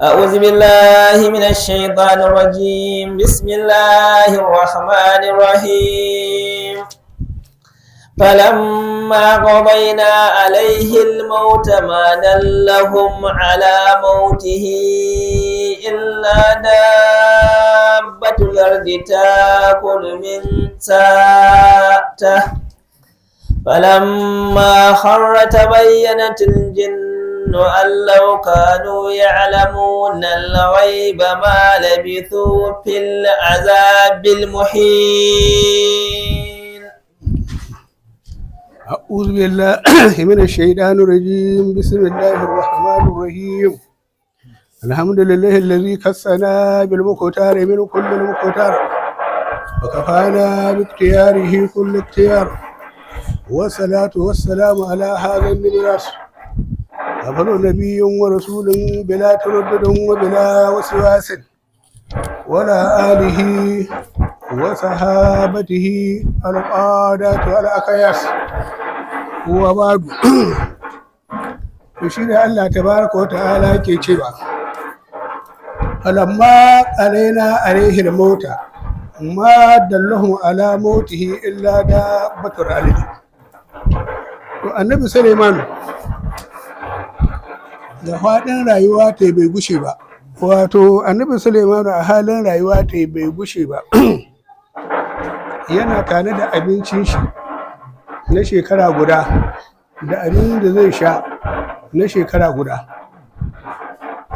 أعوذ بالله من الشيطان الرجيم. بسم الله الرحمن الرحيم. فلما قضينا عليه الموت ما دلهم على موته إلا دابة الأرض تأكل من ساعته. فلما خر تبينت الجن أن لو كانوا يعلمون الغيب ما لبثوا في العذاب المحين. أعوذ بالله من الشيطان الرجيم. بسم الله الرحمن الرحيم. الحمد لله الذي كسنا بالمختار من كل المختار، وكفانا باختياره كل اختيار، والصلاة والسلام على هذا النبراس، أفضل نبي ورسول بلا تردد وبلا وسواس، وعلى آله وصحابته القادة الأكياس، وبعد. To shi ne Allah tabaraka wa ta'ala ke cewa: falamma qadaina alaihi al-mauta ma dallahum ala mautihi illa dabbatul ardi. To Annabi Suleiman da faɗin rayuwa ta bai gushe ba, wato Annabi Suleiman a halin rayuwa ta bai gushe ba yana tare da abincin shi na shekara guda da abin da zai sha na shekara guda.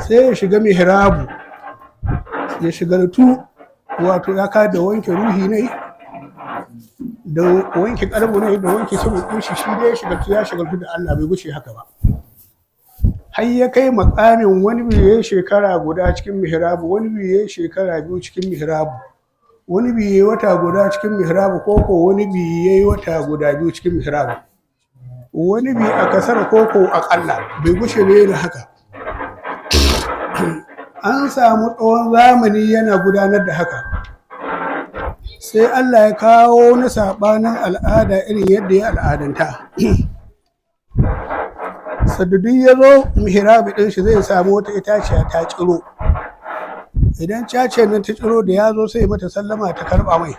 Sai ya shiga mihrabu, ya shigaltu, wato ya ka da wanke ruhi ne, da wanke kalbu ne, da wanke sabon shi. Shi dai ya shigaltu da Allah, bai gushe haka ba har ya kai makamin wani biye shekara guda cikin mihrabu, wani biye shekara 2 cikin mihrabu, wani biye wata guda cikin mihrabu, koko wani biye wata guda 2 cikin mihrabu, wani bi a kasar koko akalla. Bai gushe bai da haka. An samu tsawon zamani yana gudanar da haka, sai Allah ya kawo na saɓanin al'ada irin yadda ya al'adanta. Sadda ya zo mihrabi ɗin shi, zai samu wata itaciya ta tsiro. Idan itaciyar nan ta tsiro, da ya zo sai mata sallama, ta karɓa mai.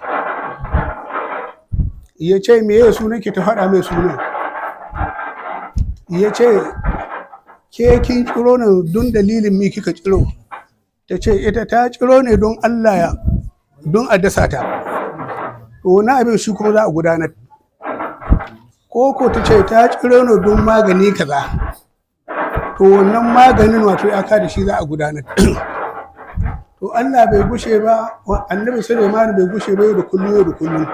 Ya ce, "Me ya sunan ki?" Ta faɗa mai sunan. Ya ce, "Ke kin tsiro nan don dalilin mi kika tsiro?" Ta ce ita ta tsiro ne don Allah, ya don a dasa ta. To wani abin shi kuma za a gudanar. Ko ko ta ce ta tsiro ne don magani kaza, to wannan maganin, wato ya da shi za a gudanar. To Allah bai gushe ba, Annabi Sulaiman bai gushe ba, yau da kullum, yau da kullum.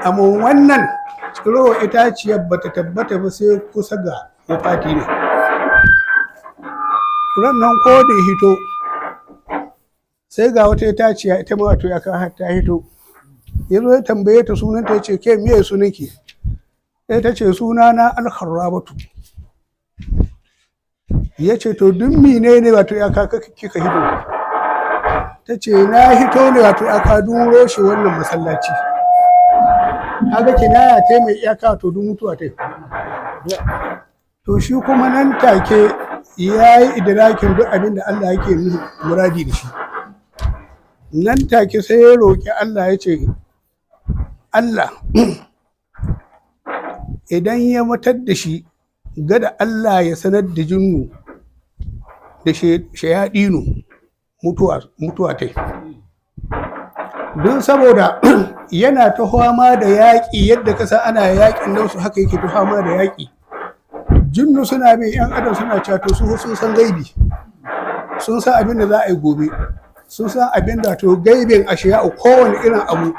Amma wannan tsirowa itaciyar bata tabbata ba sai kusa ga wafati ne. Ran nan ko da hito, sai ga wata itaciya ita ma, wato ya ta hito. Ya zo ya tambaye ta sunanta, ya ce, "Ke, me sunanki?" Sai ta ce, "Sunana Alkharrabatu." Ya ce, "To duk mene ne, wato ya kaka kika hito?" Ta ce, "Na hito ne, wato ya ka duro shi wannan masallaci." Kaga kinaya ta mai iyaka, to duk mutuwa ta. To shi kuma nan take ya yi idrakin duk abin da Allah yake nufi muradi da shi. Nan take sai ya roƙi Allah, ya ce, Allah idan ya matar da shi, gada Allah ya sanar da jinnu da shayaɗinu mutuwa mutuwa tai, don saboda yana ta fama da yaƙi. Yadda ka san ana yaƙin nan su, haka yake ta fama da yaƙi. Jinnu suna bin yan adam, suna cewa to su sun san gaibi, sun san abin da za a yi gobe, sun san abin da to gaibin ashiya, kowane irin abu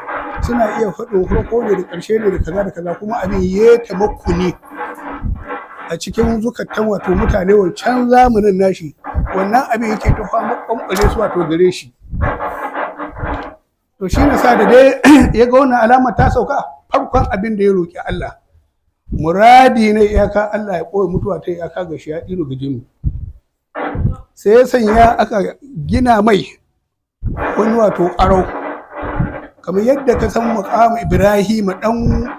suna iya faɗin farko ne da ƙarshe ne da kaza da kaza. Kuma abin ya tamakkuni a cikin zukatan, wato mutane wancan zamanin nashi, wannan abin yake ta fama ƙwanƙwale su, wato gare shi. To shi na sa da dai ya ga wannan alamar ta sauka, farkon abin da ya roƙi Allah, muradi na iyaka Allah ya ɓoye mutuwa ta iyaka ga shi ya ɗino ga jini. Sai ya sanya aka gina mai wani, wato ƙarau, kamar yadda ka san muƙamu Ibrahim ɗan,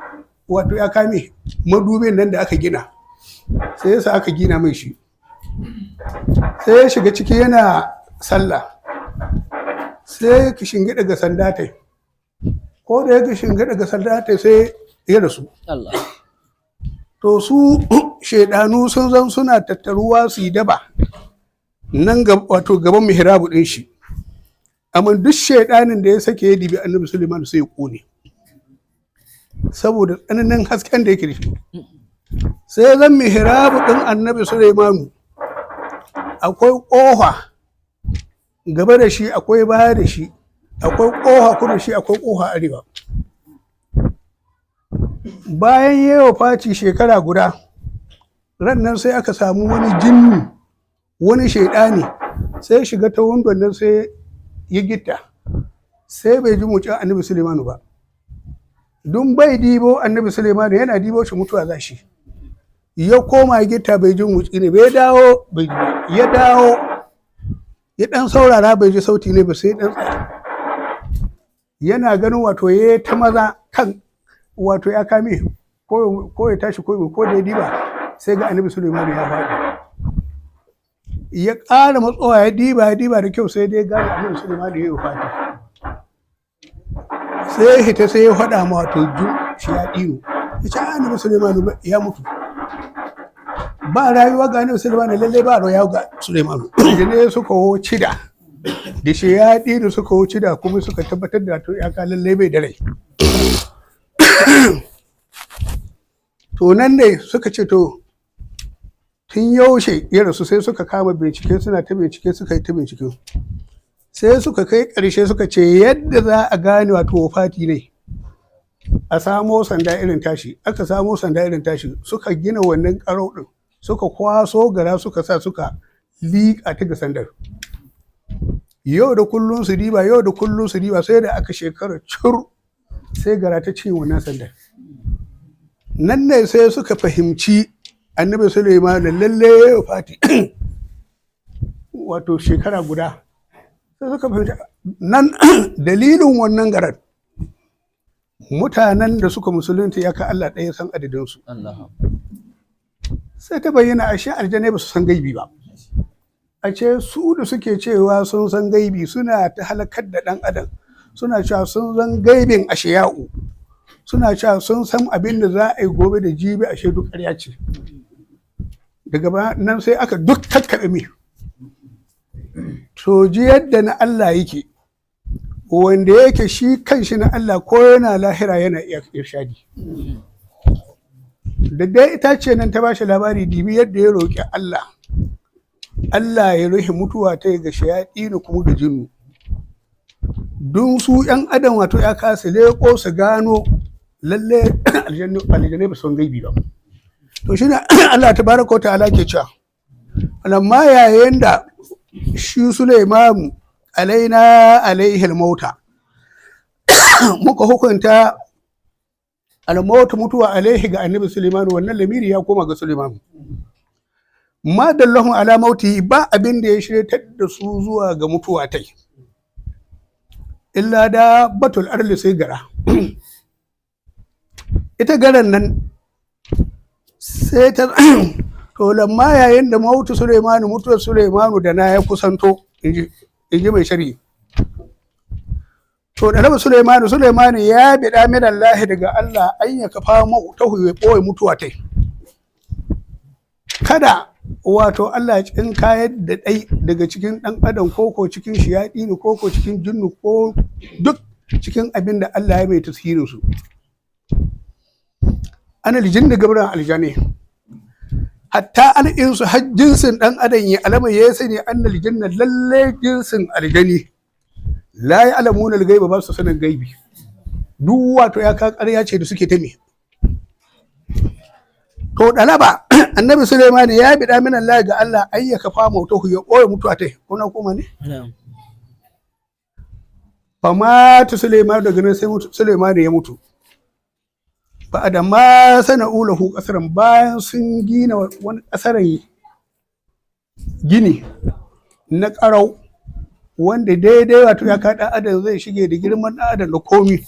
wato ya kame madubin nan da aka gina. Sai ya sa aka gina mai shi. Sai ya shiga ciki yana sallah, sai ya shingida ga sanda tai. Ko da ya shingida ga sanda tai, sai ya rasu. Allah. To, su shaidanu sun zan suna tattaruwa su yi daba nan wato gaban mihrabu din shi. Amma duk shaidanin da ya sake ya dibi Annabi Suleiman, sai ya kone saboda tsananin hasken da yake da shi. Sai zan mihrabu din Annabi Suleimanu akwai ƙofa gaba da shi, akwai baya da shi, akwai ƙofa kudu da shi, akwai ƙofa arewa. Bayan yawa faci shekara guda, ran nan sai aka samu wani jinni, wani shaidani, sai shiga ta wundon nan, sai ya gitta, sai bai ji motsin Annabi Suleimanu ba. Dun bai dibo Annabi Suleimanu, yana dibo shi mutuwa za shi. Ya koma gitta, bai ji motsi ne bai dawo, bai ji ba. Ya dawo, ya dan saurara, bai ji sauti ne ba, sai dan tsaya yana ganin wato ya ta maza kan wato ya kame ko ya tashi ko da ya diba, sai ga Annabi Suleiman ya faɗi. Ya ƙara matsowa, ya diba, ya diba da kyau, sai dai gane Annabi Suleiman ya yi faɗi. Sai ya hita, sai ya faɗa ma wato ju shi ya ɗino, ya ce Annabi Suleiman ya mutu, ba rayuwa ga Annabi Suleiman, lallai ba rayuwa ga Suleiman. Ne suka wo cida da shi ya ɗino, suka wo cida kuma suka tabbatar da to ya ka lallai bai da rai. To, nan ne suka ce, to, tun yaushe ya rasu? Sai suka kama bincike, suna ta bincike, suka yi ta bincike, sai suka kai ƙarshe suka ce yadda za a gane wato wafati ne, a samo sanda irin tashi. Aka samo sanda irin tashi, suka gina wannan ƙarau ɗin, suka kwaso gara, suka sa, suka liƙa ta ga sandar. Yau da kullum su diba, yau da kullum su diba, sai da aka shekara cur, sai gara ta ce wannan sandar. Nan ne sai suka fahimci Annabi Suleiman lalle ya fati wato shekara guda. Sai suka fahimci nan dalilin wannan garar, mutanen da suka musulunta ya ka Allah ɗaya san adadinsu. Allah. Sai ta bayyana ashe aljanai ba su san gaibi ba. A ce su da suke cewa sun san gaibi, suna ta halakar da ɗan adam, suna cewa sun san gaibin ashiya'u, suna cewa sun san abin da za a yi gobe da jibi, ashe duk ƙarya ce. Daga nan sai aka duk kakkaɓe mi. To, ji yadda na Allah yake, wanda yake shi kanshi na Allah, ko yana lahira yana iya irshadi. Da dai itace nan ta bashi labari, dibi yadda ya roƙi Allah, Allah ya rufe mutuwa ta ga shayaɗi kuma ga jinnu, don su ‘yan adam wato ya kasa leƙo su gano lalle aljanai ba su san gaibi ba. To, shi ne Allah tabaraka wa ta'ala ke cewa, amma yayin da shi Sulaimanu alaina alaihi mauta, muka hukunta almautu, mutuwa, alaihi, ga Annabi Sulaimanu. Wannan lamiri ya koma ga Sulaimanu. Ma dallahum ala mauti, ba abin da ya shiryatar da su zuwa ga mutuwa tai, illa da batul arli, sai gara. Ita garan nan sai ta to lamma yayin da mautu Sulaimanu, mutuwar Sulaimanu da na ya kusanto, in ji mai shari'i. To, da raba Sulaimanu, Sulaimanu ya biɗa min Allah, daga Allah, an ya kafa tahu, ya ɓoye mutuwa tai, kada wato Allah ya tsinkayar da ɗai daga cikin ɗan adam, ko ko cikin shiyaɗi ne, ko ko cikin jinnu, ko duk cikin abin da Allah ya mai tasirin su. Ana aljin da gabran aljani hatta al'insu, har jinsin ɗan adam, ya alama ya sani annal jinna, lalle jinsin aljani, la ya alamuna gaiba, ba su sanin gaibi. Duk wato ya ka ƙarya ce da suke ta me. To, ɗalaba Annabi Suleiman ya biɗa min Allah, ga Allah, an ya kafa mautahu, ya ɓoye mutuwa tai. Kuna kuma ne Na'am. Fa mata Suleiman, daga nan sai Suleiman ya mutu. Ba da ma sana'u lahu kasaran, bayan sun gina wani kasaran, gini na karau wanda daidai wato ya ka ɗan adam zai shige, da girman ɗan adam da komi,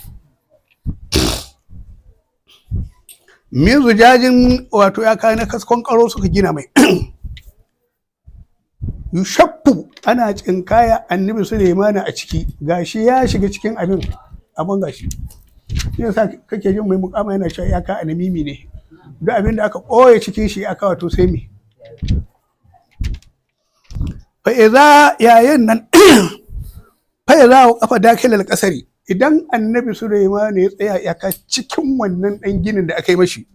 min zujajin, wato ya kai na kaskon karo suka gina mai. Yushaffu ana cinkaya annabi Sulaimanu a ciki, gashi ya shiga cikin abin, abin gashi. Shi yasa kake jin mai mukama yana cewa iyaka anamimi ne. Duk abin da aka ɓoye cikin shi aka wato sai me. Fa iza yayin nan fa iza wa kafa dakilal kasari, idan annabi Sulaimanu ya tsaya iyaka cikin wannan ɗan ginin da aka yi mashi,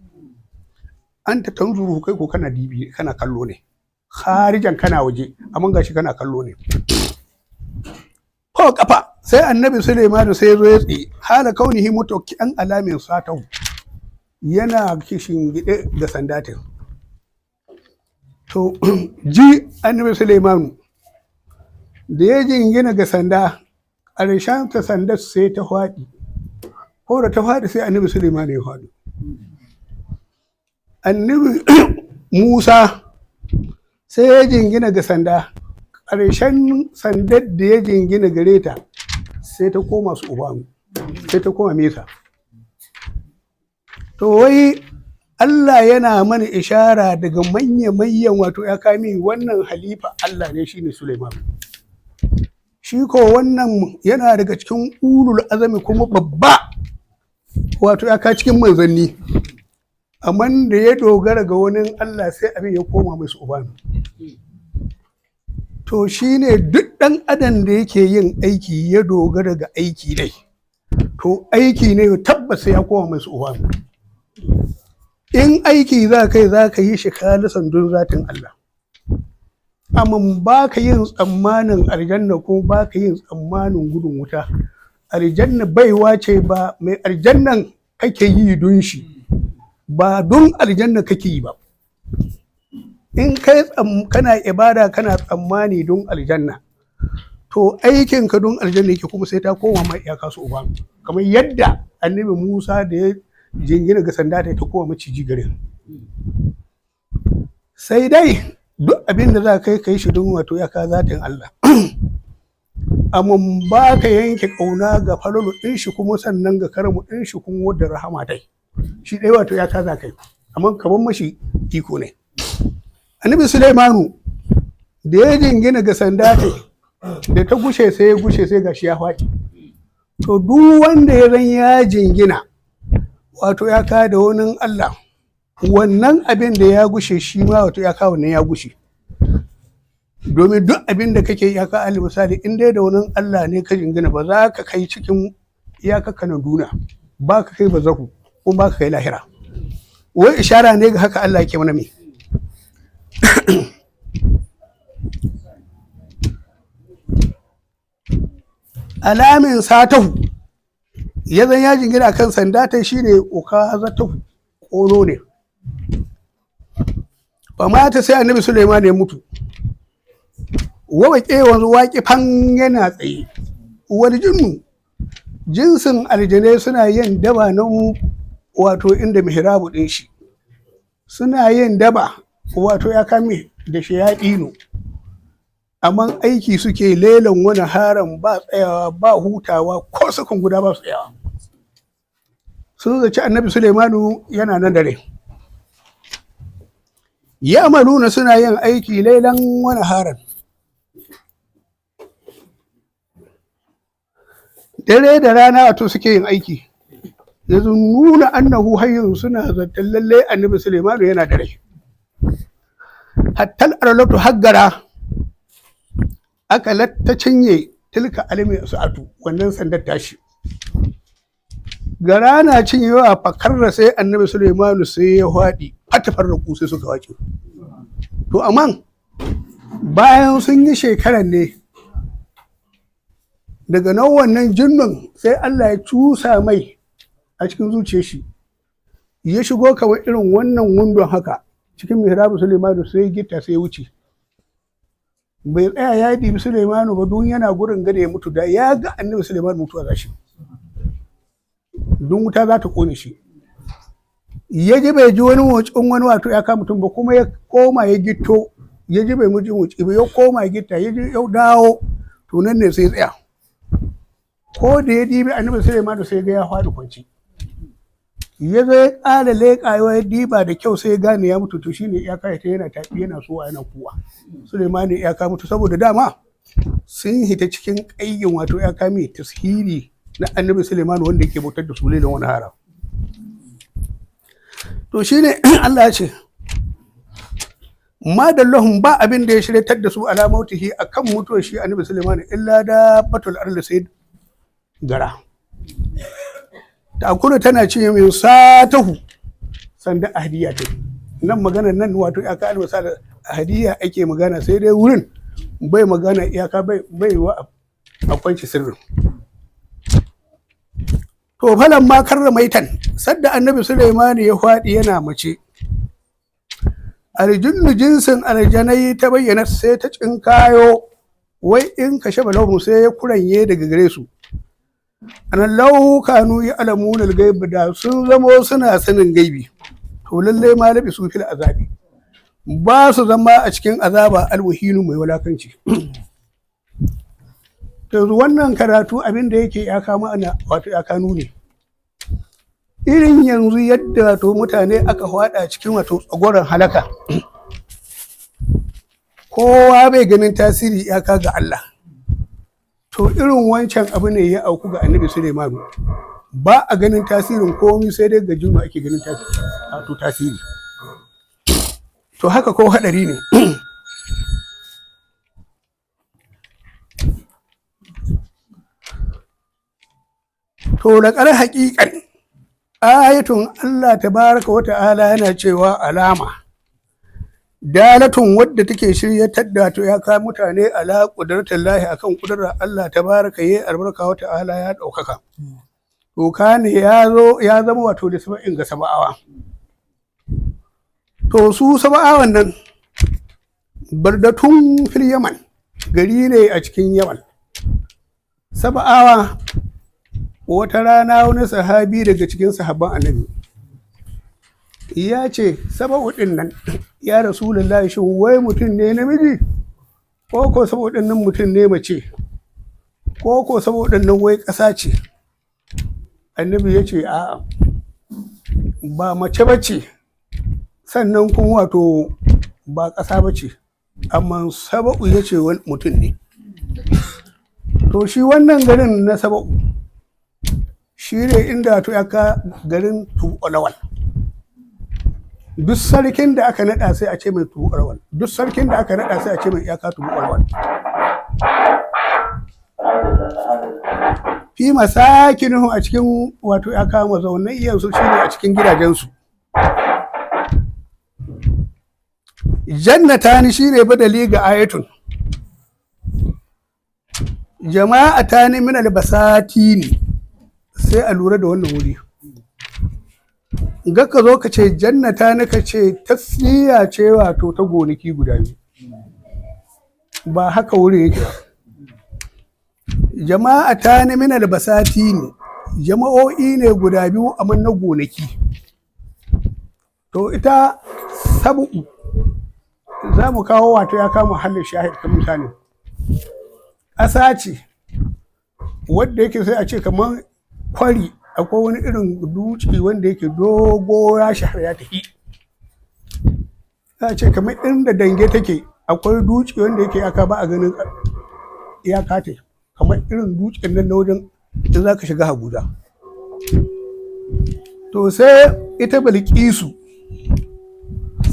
an ta tanzuru kai ko kana dibi kana kallo ne. Kharijan kana waje, amma gashi kana kallo ne. Ko kafa sai annabi Sulaimanu sai ya zo ya tsaye hala kaunihi mutawakki'an alamin satau, yana kishin gide da sandatin. To ji annabi Sulaimanu da ya jingina ga sanda, ƙarshen ta sandar sai ta faɗi. Ko da ta faɗi sai annabi Sulaimanu ya faɗi. Annabi Musa sai ya jingina ga sanda, ƙarshen sandar da ya jingina gare ta sai ta koma su ubamu, sai ta koma mesa. To wai Allah yana mana ishara daga manya-manyan wato ya kami wannan halifa Allah ne shine Suleiman. Shi ko wannan yana daga cikin ulul azami kuma babba wato ya ka cikin manzanni. Amma da ya dogara ga wani Allah sai abin ya koma mai su ubanu. To shi ne duk ɗan adam da yake yin aiki ya dogara ga aiki dai. To aiki ne tabbas sai ya koma mai su ubanu. In aiki za ka yi za ka yi shi khalisan don zatin Allah. Amma ba ka yin tsammanin aljanna ko ba ka yin tsammanin gudun wuta. Aljanna baiwa ce ba mai aljannan kake yi don shi, ba don aljanna kake yi ba. In kai kana ibada kana tsammani don aljanna, to aikinka don aljanna yake kuma sai ta koma ma iyaka su uba. Kamar yadda annabi Musa da ya jingina ga sanda ta koma maciji garin. Sai dai duk abin da za ka yi ka yi shi don wato iyaka zatin Allah. Amma ba ka yanke ƙauna ga falalu ɗin shi kuma sannan ga karamu ɗin shi kuma wadda rahama dai. Shi ɗaya wato iyaka za ka yi, amma kaman mashi iko ne. Annabi Sulaimanu da ya jingina ga sanda ta da ta gushe sai ya gushe sai gashi ya faɗi. To duk wanda ya zan ya jingina wato ya ka da wani Allah, wannan abin da ya gushe shi ma wato ya ka wannan ya gushe. Domin duk abin da kake iyaka alal misali in dai da wani Allah ne ka jingina ba za ka kai cikin iyaka kanan duniya, ba ka kai bazahu kuma ba ka kai lahira. Wai ishara ne ga haka Allah yake mana me. Alamin satahu ya zan ya jingina kan sanda ta shine uka zatahu ƙoro ne. Ba mata sai annabi Suleiman ya mutu. Wa baƙe wanzu waƙi fan yana tsaye. Wani jinnu jinsin aljanai suna yin daba nan wato inda mihrabu ɗin shi. Suna yin daba wato ya kame da shayaɗinu. Amma aiki suke lelan wani haran ba tsayawa ba hutawa ko sakon guda ba tsayawa. Sun zaci annabi Sulaimanu yana nan dare. Ya amaluna suna yin aiki lailan wani haran. Dare da rana wato suke yin aiki. Yanzu nuna annahu hayyun suna zaton lallai annabi Sulaimanu yana da rai. Hattal arlatu haggara aka ta cinye tilka alimi sa'atu wannan sandar tashi. Gara na cinyewa fakarra sai annabi Sulaimanu sai ya faɗi fatafarraku sai suka wace. To amma bayan sun yi shekaran ne daga nan wannan jinnun sai Allah ya cusa mai a cikin zuciyar shi. Ya shigo kamar irin wannan wundon haka cikin mihrabu Sulaimanu sai gitta sai ya wuce. Bai tsaya ya dibi Sulaimanu ba don yana gurin gada ya mutu da ya ga annabi Sulaimanu mutuwa za shi. Don wuta za ta ƙone shi. Ya ji bai ji wani motsin wani wato ya kama mutum ba kuma ya koma ya gitto, ya ji bai ji motsi ba ya koma ya gitta ya ji ya dawo to nan ne sai ya tsaya. Ko da ya dibi annabi Sulaimanu sai ga ya faɗi kwance. Ya zo ya ƙara leƙawa, ya diba da kyau, sai ya gane ya mutu. To shine iyaka ya ta yana tafi, yana sowa, yana kuwa, Suleimani ya ka mutu, saboda dama sun hita cikin ƙayyin, wato ya kame tashiri na Annabi Suleiman wanda yake bautar da su lailan wani haram. To shine Allah ya ce ma dallahum, ba abin da ya shiryatar da su, ala mautihi, akan mutuwar shi Annabi Suleiman, illa da batul ardi, sai gara takuru tana ce min satahu sanda ahdiya ta nan. Magana nan wato iyaka alwasa ahdiya ake magana, sai dai wurin bai magana iyaka bai wa a kwanci sirrin. To falan ma karramaitan, sadda Annabi Sulaiman ya faɗi yana mace, aljinnu, jinsin aljanai, ta bayyana, sai ta cinkayo wai in kashe balahum, sai ya kuranye daga gare su, anan lau kanu ya alamun gaibi, da sun zamo suna sanin gaibi, to lallai ma labi su fil azabi, ba su zama a cikin azaba almuhinu mai walakanci. To yanzu wannan karatu abin da yake ya kama ana wato ya kanu ne irin yanzu yadda wato mutane aka hwada cikin wato tsagoran halaka, kowa bai ganin tasiri iyaka ga Allah. To irin wancan abu ne ya auku ga Annabi Suleimanu, ba a ganin tasirin komai, sai dai ga juma ake ganin wato tasiri. To haka ko hadari ne. To da ƙar haƙiƙan ayatun, Allah tabaraka wa ta'ala yana cewa alama dalatun wadda take shiryatar da to ya kawo mutane ala qudratin lahi, akan kudurar Allah tabaraka yayi albarka, wa ta'ala ya ɗaukaka. To kane ya zo ya zama wato da saba'in ga saba'awa. To su saba'awan nan bardatun fil Yaman, gari ne a cikin Yaman. Saba'awa, wata rana wani sahabi daga cikin sahabban Annabi ya ce, "Saba'u ɗin nan, ya Rasulullahi, shin wai mutum ne namiji, ko ko saba'u ɗin nan mutum ne mace, ko ko saba'u ɗin nan wai ƙasa ce?" Annabi ya ce, "A'a, ba mace ba ce, sannan kuma wato ba ƙasa ba ce, amma saba'u," ya ce, "mutum ne." To shi wannan garin na Saba'u shi ne inda to aka garin Tu'ulawal. Duk sarkin da aka naɗa sai a ce mai Tu'ulawal, duk sarkin da aka naɗa sai a ce mai iyaka Tu'ulawal. Fi masakinuhum, a cikin wato ya kama mazaunan iyansu, shine a cikin gidajensu. Jannatani shine badali ga ayatun, jama'atani min albasatini. Sai a lura da wannan wuri, ga ka zo ka ce jannata na, ka ce tasniya ce wato ta gonaki guda biyu, ba haka wurin yake ba. Jama'a ta ni min albasati ne, jama'o'i ne guda biyu amma na gonaki. To ita sabu'u za mu kawo wato ya kama hallin shahid, kamar misali ƙasa ce wadda yake sai a ce kamar kwari, akwai wani irin dutse wanda yake dogo ya shahara ya tafi. Za a ce kamar inda Dange take, akwai dutse wanda yake aka ba a ganin iyaka ta, kamar irin dutsen nan na wajen in za ka shiga Abuja. To sai ita Bilkisu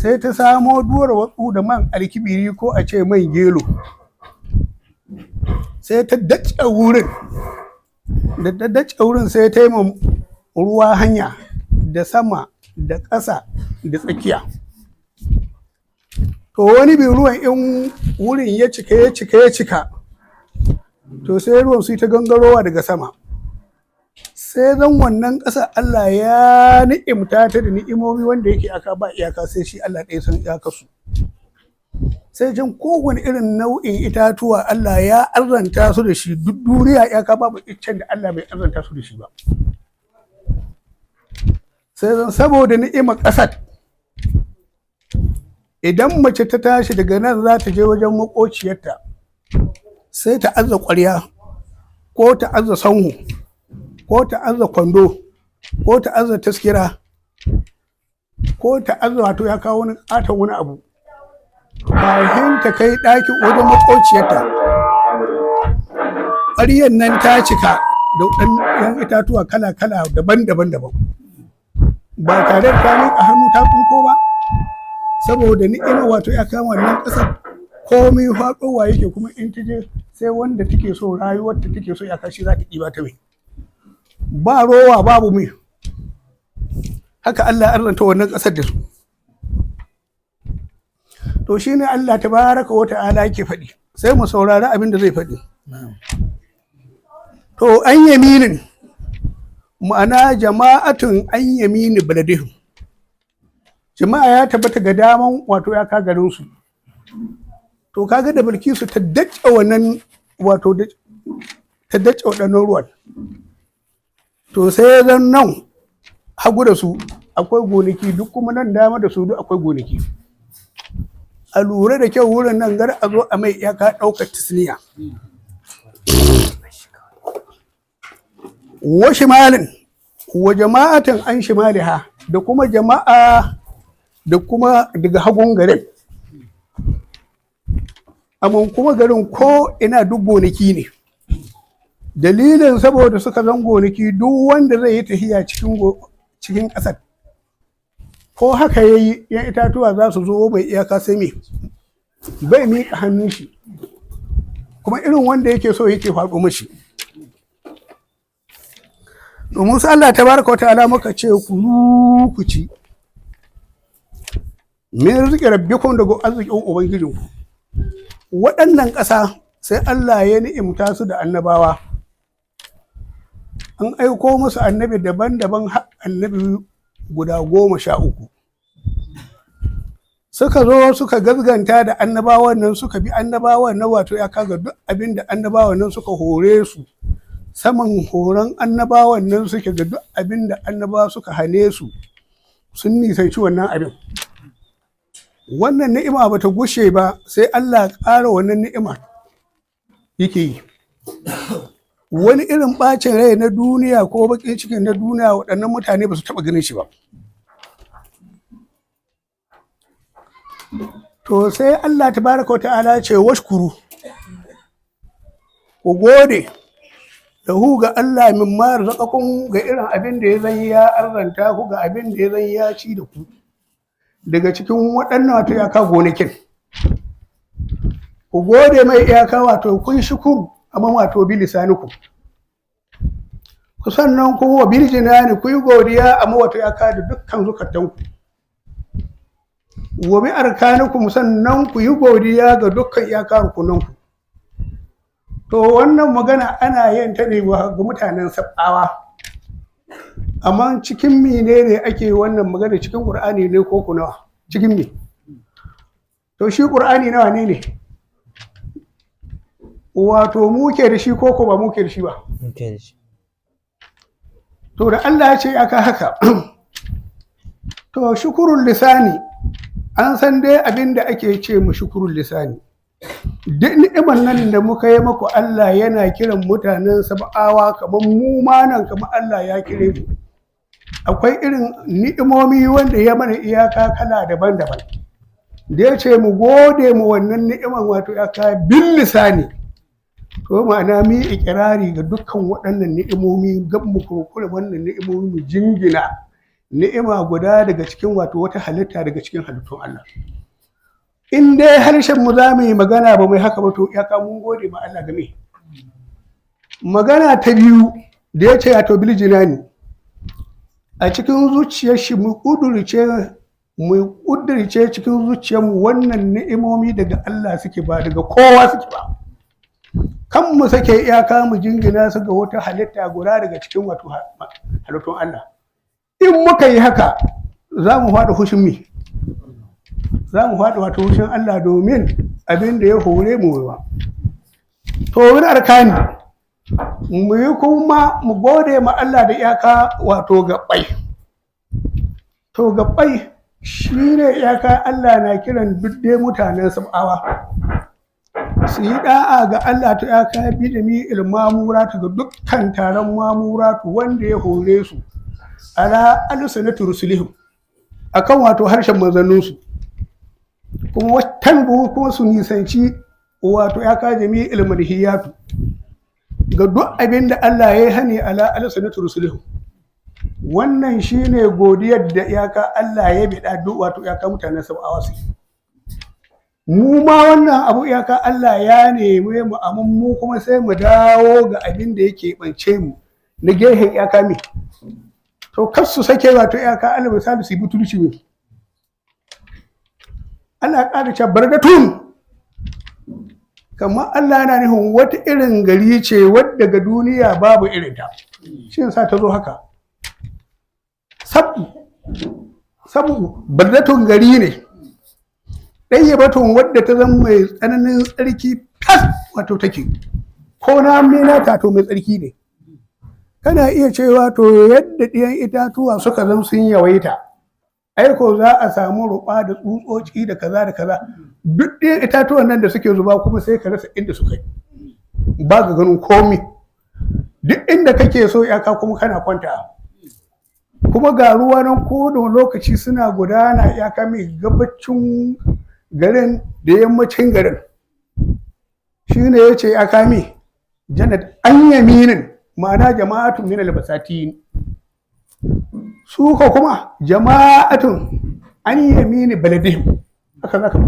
sai ta samo duwar watsu da man alkibiri, ko a ce man gelo, sai ta dace wurin. Da ta dace wurin sai ta yi ruwa hanya da sama da ƙasa da tsakiya. To wani bin ruwan in wurin ya cika, ya cika, ya cika, to sai ruwan su yi ta gangarowa daga sama, sai zan wannan ƙasa Allah ya ni'imta ta da ni'imomi wanda yake aka ba iyaka, sai shi Allah ɗaya san iyakarsu. Sai jin kowane irin nau'in itatuwa Allah ya arzanta su da shi, duk duniya iyaka babu iccen da Allah bai arzanta su da shi ba. Sai zan saboda ni'imar ƙasar, idan mace ta tashi daga nan za ta je wajen maƙociyarta, sai ta aza ƙwarya ko ta aza sanhu ko ta aza kwando. Ko ta aza taskira, ko ta aza wato ya kawo wani katon wani abu, kafin ta kai ɗakin wajen maƙociyarta, ƙwaryar nan ta cika da ɗan itatuwa kala-kala, daban-daban daban, ba tare da ta miƙa hannu ta tsinko ba, saboda ni'ima wato ya kama wannan ƙasar, komai faɗowa yake. Kuma in ta je, sai wanda take so, rayuwar ta take so ya kashi za ta ɗiba ta mai, ba rowa, babu mai. Haka Allah ya arzanta wannan ƙasar da su. To shine Allah tabaraka wa ta'ala yake faɗi, sai mu saurari abin da zai faɗi. To, an yaminin, ma'ana jama'atun an yamini baladihim, jama'a ya tabbata ga daman wato ya ka garin su. To kaga da Bilkisu ta dace wannan, wato ta dace waɗannan ruwan, to sai zan nan hagu da su akwai gonaki duk, kuma nan dama da su duk akwai gonaki. A lura da kyau wurin nan, gar a zo a mai iyaka ɗaukar tisniya. Wa shimalin, wa jama'atan an shimaliha, da kuma jama'a da kuma daga hagun garin. Amma kuma garin ko ina duk gonaki ne. Dalilin saboda suka zan gonaki, duk wanda zai yi tahiya cikin ƙasar, ko haka ya yi, yan itatuwa za su zo mai iyaka, sai me bai miƙa hannun shi, kuma irin wanda yake so yake faɗo mashi. Domin su Allah tabaraka wa ta'ala muka ce ku ku ci min rizqi rabbikum, daga arzikin ubangijinku. Waɗannan ƙasa sai Allah ya ni'imta su da annabawa. An aiko musu annabi daban-daban, har annabi guda 13. Suka zo suka gazganta da annabawan nan, suka bi annabawan nan, wato ya kaga duk abin da annabawan nan suka hore su, saman horon annabawan nan suke. Ga duk abin da annabawa suka hane su, sun nisanci wannan abin. Wannan ni'ima bata gushe ba, sai Allah ƙara wannan ni'ima yake yi. Wani irin ɓacin rai na duniya ko baƙin cikin na duniya, waɗannan mutane ba su taɓa ganin shi ba. To sai Allah tabaraka wa ta'ala ce washkuru, ku gode lahu, ga Allah, min ma razaqakum, ga irin abin da ya zan ya arzanta ku, ga abin da ya zan ya ci da ku daga cikin waɗannan wato iyaka gonakin. Ku gode mai iyaka, wato kun shukuru, amma wato bi lisaniku ku, sannan kuma wa bil jinani, ku yi godiya, amma wato iyaka da dukkan zukatanku, wa bi arkanikum, sannan ku yi godiya ga dukkan iyaka rukunanku. To wannan magana ana yin ta ne ga mutanen Sab'awa. Amma cikin menene ake wannan magana? Cikin Qur'ani ne ko kunawa? Cikin me? To shi Qur'ani nawa ne ne? Wato muke da shi ko ko ba muke da shi ba? Muke da shi. To da Allah ya ce aka haka, to shukurul lisani, an san dai abin da ake ce mu shukurul lisani. Duk ni'imar nan da muka yi maku, Allah yana kiran mutanen Sab'awa kamar mu ma nan, kamar Allah ya kire mu. Akwai irin ni'imomi wanda ya mana iyaka kala daban-daban, da ya ce mu gode mu wannan ni'imar, wato iyaka bil lisani. To ma'ana mu yi ikirari ga dukkan waɗannan ni'imomi, gan mu kurkure wannan ni'imomi, mu jingina ni'ima guda daga cikin wato wata halitta daga cikin halittun Allah. In dai harshen mu za mu yi magana ba mai haka ba, to ya mun gode ma Allah game. Magana ta biyu da ya ce ya to bil jinani, a cikin zuciyar shi mu kudurce cikin zuciyar mu wannan ni'imomi daga Allah suke, ba daga kowa suke ba. Kan mu sake iyaka mu jingina su ga wata halitta guda daga cikin wato halittun Allah. In muka yi haka, za mu faɗi hushin mi, za mu faɗi wato hushin Allah, domin abin da ya hore mu ba. To wani arkani mu yi kuma mu gode ma Allah da iyaka wato gaɓɓai. To gaɓɓai shi ne iyaka Allah na kiran duk dai mutanen Sab'awa su yi da'a ga Allah ta iyaka bi da mi ilmamuratu, ga dukkan taron mamuratu wanda ya hore su. Ala alsanatu rusulihim, akan wato harshen manzanninsu. Kuma watanbu, kuma su nisanci wato ya ka jami'il manhiyatu, ga duk abin da Allah ya yi hani, ala alsanatu rusulihim. Wannan shine godiyar da iyaka Allah ya biɗa duk wato iyaka mutanen Sab'awa su. Mu ma wannan abu iyaka Allah ya nemi mu, amma mu kuma sai mu dawo ga abin da yake bance mu na gehen iyaka mi. To kar su sake wato iyaka Allah misali su yi butulci ne. Allah ya ƙara cewa bardatun, kamar Allah yana nufin wata irin gari ce wadda ga duniya babu irinta, shi yasa ta zo haka. Sabu sabu bardatun gari ne ɗaya batun wadda ta zama mai tsananin tsarki tas, wato take ko na mena ta to mai tsarki ne. Kana iya cewa to yadda ɗiyan itatuwa suka zama sun yawaita, aiko za a samu ruɓa da tsutsoci da kaza da kaza. Duk ɗiyan itatuwan nan da suke zuba kuma sai ka rasa inda suka yi, ba ka ganin komi. Duk inda kake so iyaka kuma kana kwanta. Kuma ga ruwa nan ko da lokaci suna gudana iyaka mai gabacin garin da yammacin garin. Shine ya ce iyaka mai jannat an yaminin, ma'ana jama'atun min albasatin. Su ko kuma jama'atun an yamini baladihim, haka zaka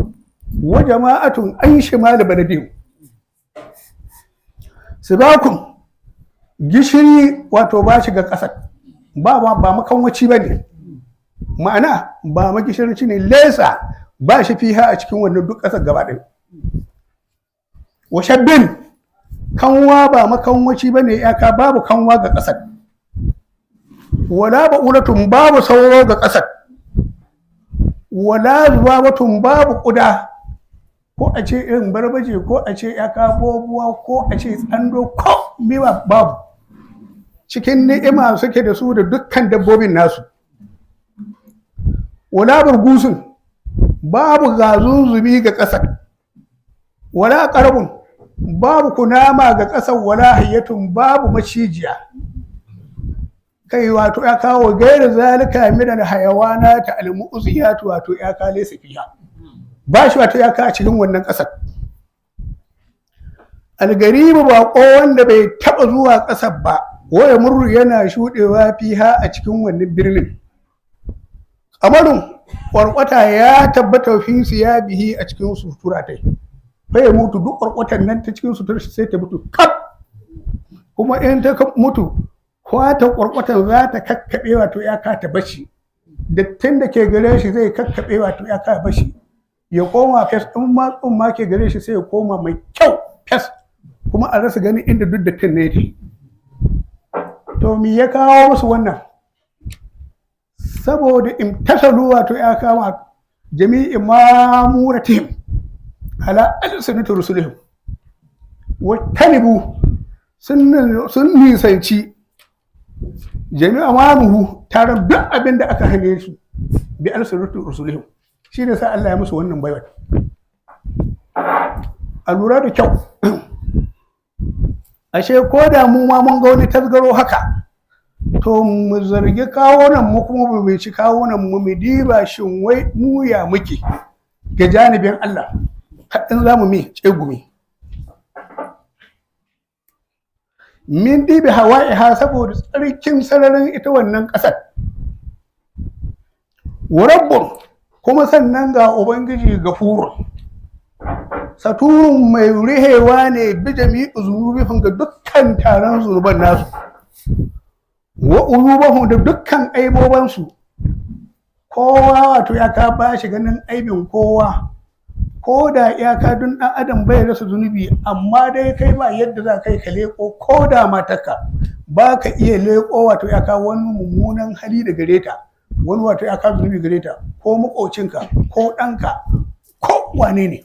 wa jama'atun an shimali baladihim. Sibakun gishiri wato ba shi ga ƙasar ba ba makanwaci ba ne, ma'ana ba magishirci ne lesa ba shi fiha a cikin wannan duk ƙasar gaba ɗaya. Wa shabbin kanwa ba makanwaci ba ne, iyaka babu kanwa ga ƙasar. Wala ba'ulatun, babu sauro ga ƙasar. Wala zubabatun, babu ƙuda, ko a ce irin barbaje, ko a ce iyaka bobuwa, ko a ce tsando, ko miwa babu. Cikin ni'ima suke da su da dukkan dabbobin nasu. Wala burgusun, babu gazunzumi ga ƙasar. Wala ƙarbun, babu kunama ga ƙasar. Wala hayyatun, babu macijiya. Kai wato ya kawo gaira zalika min al hayawanat al mu'ziyat, wato ya ka laysa fiha, ba shi wato ya ka a cikin wannan ƙasar. Algaribu, baƙo wanda bai taɓa zuwa ƙasar ba, waya murru yana shuɗewa, fiha a cikin wannan birnin. Kamarun ƙwarƙwata ya tabbata, fi ya bihi a cikin sutura tai fa ya mutu. Duk ƙwarƙwatan nan ta cikin sutura sai ta mutu kaf. Kuma in ta mutu, kwata ƙwarƙwatan za ta kakkaɓe wato ya ka ta bashi. Dattin da ke gare shi zai kakkaɓe wato ya ka bashi, ya koma fes. In ma tsumma ke gare shi sai ya koma mai kyau fes, kuma a rasa ganin inda duk dattin ne yake. To me ya kawo musu wannan? Saboda imtasalu wato ya kama jami'i mamuratihim ala alsanati rusulihim wa tanibu, sun nisanci jami'a mamuhu, taron duk abin da aka hane su, bi alsanati rusulihim. Shi ne sa Allah ya musu wannan baiwa. A lura da kyau, ashe ko da mu ma mun ga wani tasgaro haka, to mu zargi kawunan mu, kuma mu bici kawunan mu, mu diba shin wai mu ya muke ga janibin Allah haɗin za mu mi tsegumi min dibi hawa'iha, saboda tsarkin sararin ita wannan ƙasar. Wa rabbun, kuma sannan ga ubangiji gafurun saturun, mai rihewa ne, bi jami'u zunubihim, ga dukkan taron zunuban nasu, wa uyubahum, da dukkan aibobansu. Kowa wato ya ka ba shi ganin aibin kowa, ko da iyaka dun ɗan adam bai rasa zunubi, amma dai kai ba yadda za kai ka leƙo ko da matarka ba ka iya leƙo wato ya ka wani mummunan hali da gare ta, wani wato ya ka zunubi gare ta, ko maƙocinka ko ɗanka ko wane ne.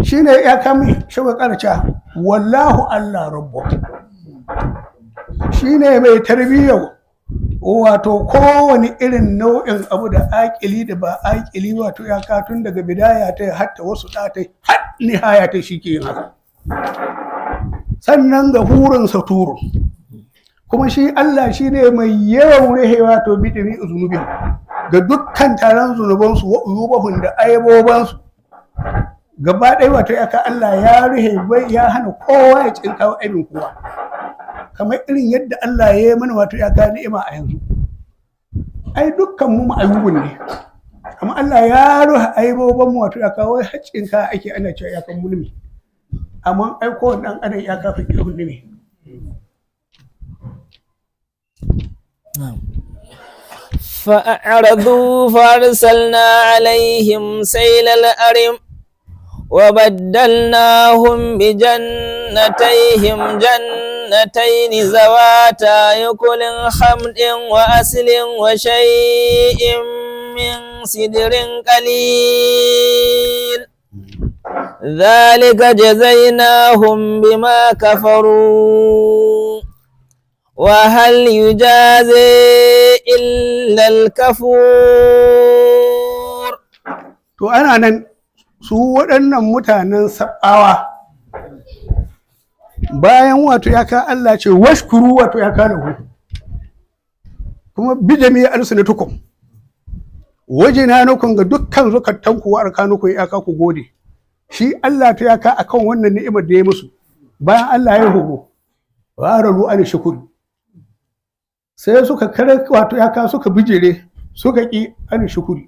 Shi ne ya kami shauka ƙarca. Wallahu Allah rabbu, shi ne mai tarbiyyar wato kowane irin nau'in abu, da aƙili da ba aƙili, wato ya tun daga bidaya ta hatta wasu ɗatai har nihaya ta, shi ke yin haka. Sannan ga hurin saturun, Kuma shi Allah shi ne mai yawan rahewa to bidimi zunubin ga dukkan taron zunubansu wa uyubahun da aibobansu gaba ɗaya. Wato ya ka Allah ya ruhe bai ya hana kowa ya cinka aibin kowa, kamar irin yadda Allah ya yi mana wato ya ka ni'ima a yanzu. Ai dukkan mu ma'ayubun ne, amma Allah ya ruhe aiboban mu. Wato ya kawo haƙƙinka ake ana cewa ya kan mulmi, amma ai kowane ɗan adam ya kafa ihun ne. فأعرضوا فأرسلنا عليهم سيل الأرم وبدلناهم بجنتيهم جنتين ذواتا أكل خمط وأصل وشيء من سدر قليل. ذلك جزيناهم بما كفروا وهل يجازي إلا الكفور. To ana nan su waɗannan mutanen Sab'awa, bayan wato ya ka Allah ce washkuru, wato ya ka lahu kuma bijami alsinatukum wajinanukun ga dukkan zukatanku wa arkanukum ya ka ku gode shi Allah ta ya ka akan wannan ni'imar da ya musu. Bayan Allah ya horo waralu an shukuri, sai suka kare wato ya ka suka bijire suka ki an shukuri.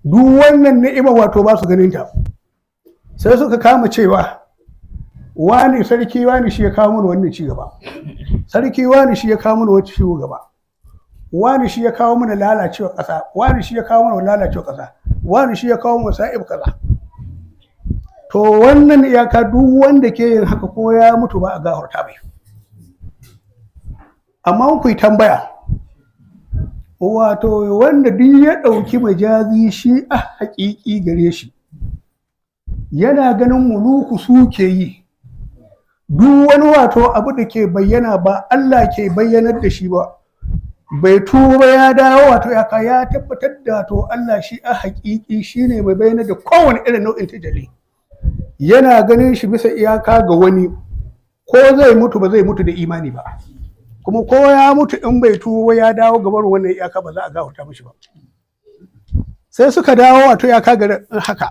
Duk wannan ni'ima wato ba su ganin ta, sai suka kama cewa wani sarki wani shi ya kawo mana wannan ci gaba, sarki wani shi ya kawo mana wani ci gaba, wani shi ya kawo mana lalacewa ƙasa, wani shi ya kawo mana lalacewa ƙasa, wani shi ya kawo mana sa'ib kaza. To wannan iyaka duk wanda ke yin haka ko ya mutu ba a gafarta bai. Amma ku yi tambaya, wato wanda duk ya ɗauki majazi shi a haƙiƙi gare shi, yana ganin muluku su ke yi duk wani wato abu da ke bayyana ba Allah ke bayyanar da shi ba, bai tuba ya dawo wato ya ka ya tabbatar da to Allah shi a haƙiƙi shine mai bayyanar da kowane irin nau'in tajalli, yana ganin shi bisa iyaka ga wani, ko zai mutu ba zai mutu da imani ba, kuma ko ya mutu in bai tuba ya dawo gabar wannan iyaka ba za a gafarta mishi ba. Sai suka dawo wato iyaka ga haka